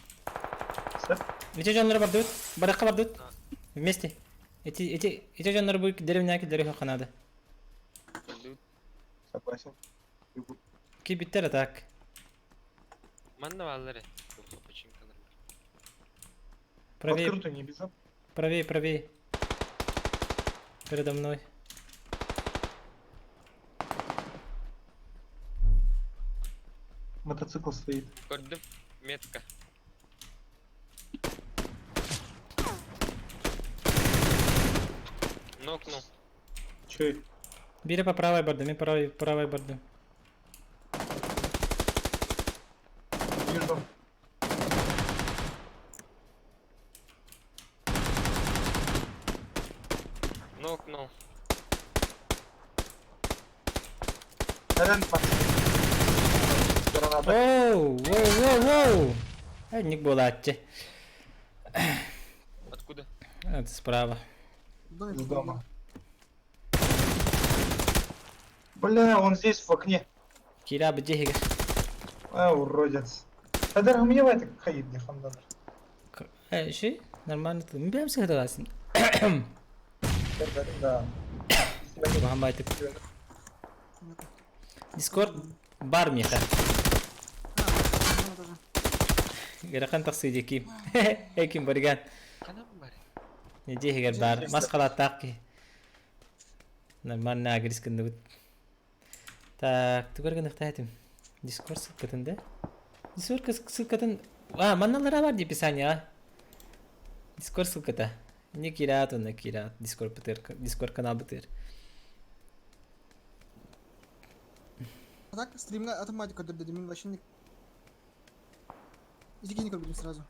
Всё? Эти дьоннор бардыбыт, барахха бардыбыт. Вместе. Эти, эти, эти дьоннор бу деревняки деревня надо. Согласен. Бегу. Кибиттер так. Манна валлары. Починкалар. Правее, Открытую не бежим. правее, правее. Передо мной. Мотоцикл стоит. Көрдүм. Метка. Нокнул. Че? Бире по правой борду, ми правой, правой борду. Вижу. Нокнул. Наверное, Макс. Граната. Оу, воу, воу, воу. Ай, буолааччы. Откуда? Это справа. В доме Из дома. Бля, он здесь в окне. Кира бдегер. А, уродец. Хадар, у меня в это хаид не ханданар. Э, ши? Нормально. Мы прям всех согласен. Да. Мамай, ты. Дискорд бар меха. А, тоже. Герахан тахсы ким. Эким барган. Канам бар. Не дегер бар. Масқала таки. Нормально агрис күндүгүт. Так, түгәргә нөхтәйтим. Дискорд ссылкатын да? Дискорд ссылкатын... А, манналара бар описание, а? Дискорд ссылката. Не кират, он не кират. Дискорд бытыр, Дискорд канал бытыр. А так, стримга автоматика дырды, мин вообще не... Иди не будем сразу.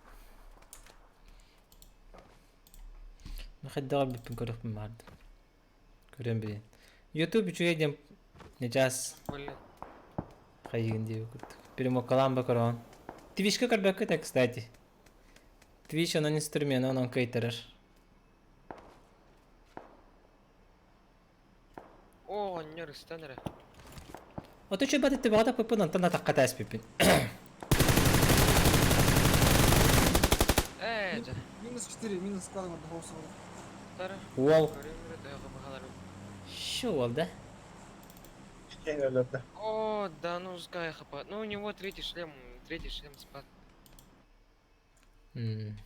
Махаддагы биппин көрөх бардым. Көрөм билин. YouTube үчүгэй диэн нечаас Блин. хайыгын диэби курдук. Перемокалаан ба көрөөн. Твичка көрбөккө да, кстати. Twitch онон инструмент онон кыйтарар. О, нер станера. Ото чөй бат итти баҕата пыппын онтон атахха тааспиппин. Э, жа. Минус 4, минус складом от голоса. Тара. Уол. Көрөм да бахалар. Шо уол да? Киһини өлөрдө. О, да ну сгай хп. Ну у него третий шлем спад. Шлем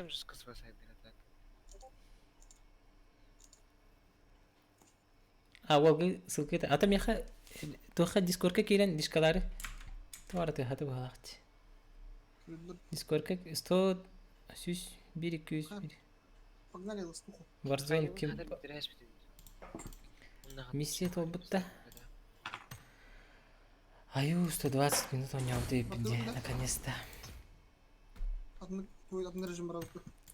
жестко спасает, так. А уолга ссылка Ата миэхэ туохха дискорка киирэн дискалары туора тыаһаты быһалаахчы. Дискорка 100 101 201 Погнали ластуху. Warzone ким Миссия туолбутта. Аю, 120 минут оонньообут эбиппин дии, наконец-то. Атын режим барабыт.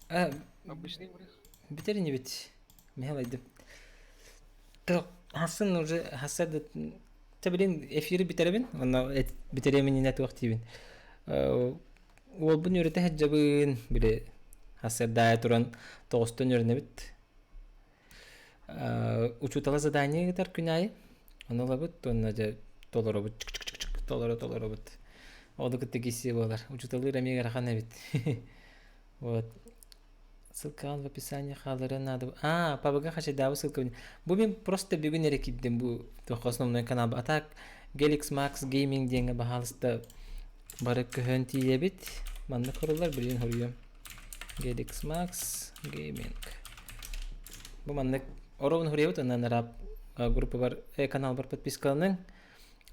А, Обычный брых. бүтэр инибит. Михаил Так, хасын уже хасад Та блин эфири бүтэрэбин, онно бүтэриэмин инэ туох диибин. Уолбун үөрэтэ сылдьабын, били хасырдаайа туран тоҕустан үөрэнэбит. Учуутала задание ыытар күн аайы. Ону ылабыт уонна дьэ толоробут чык-чык-чык толоро толоробут. Ону кытта киирсии буолар. Учууталыыр эмиэ ыарахан эбит. Вот. Ссылкаҕын в описании хаалларыан наада. А, пабыга хачайдаабы ссылкабын. Бу мин просто бүгүн эрэ киирдим бу туохха основной канал. А так Gelix Max Gaming диэҥҥэ баһаалыста бары көһөн тиийэбит. Манна көрүллэр билигин хоруйуом. Gelix Max Gaming. Бу маннык оробун хоруйабыт онон арап группабар каналбар подпискаланыҥ.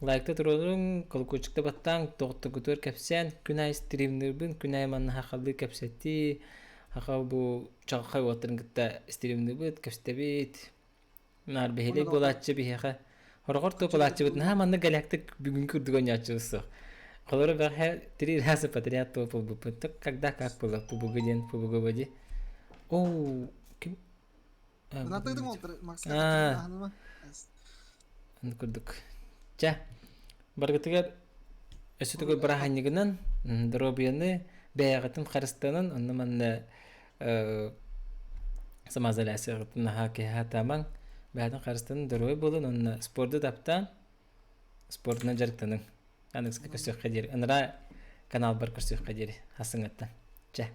Лайкта туруоруҥ, колокольчикта баттааҥ, доҕотторгутугар кэпсээн, күн аайы стримныырбын, күн аайы манна сахалыы кэпсэтии, саха бу чаҕылхай уолаттарын кытта стримныыбыт, кэпсэтэбит. Наар биһилик буолааччы биһиэхэ. Хороҕор туох буолааччыбыт наһаа маннык галактик бүгүҥкү курдук оонньооччубут суох. Холоро бэҕэһээ три раза подряд туох буолбуппут. Так когда как было пубугу диэн пубугу боди. Оу, ким Аа, курдук. Чэ, баргытыгар өссө тугу бырааһынньыгынан доруобуйаны бэйэҕитин харыстанан, онно манна самоизоляцияҕытын наһаа киһи сатаамаҥ, бэйэтин харыстанан доруобай буолун уонна спорду таптаан, спордунан дьарыктаныҥ. Аныгыска көрсүөххэ диэри, ыныраа каналбар көрсүөххэ диэри, хасыҥҥыттан. Чэ.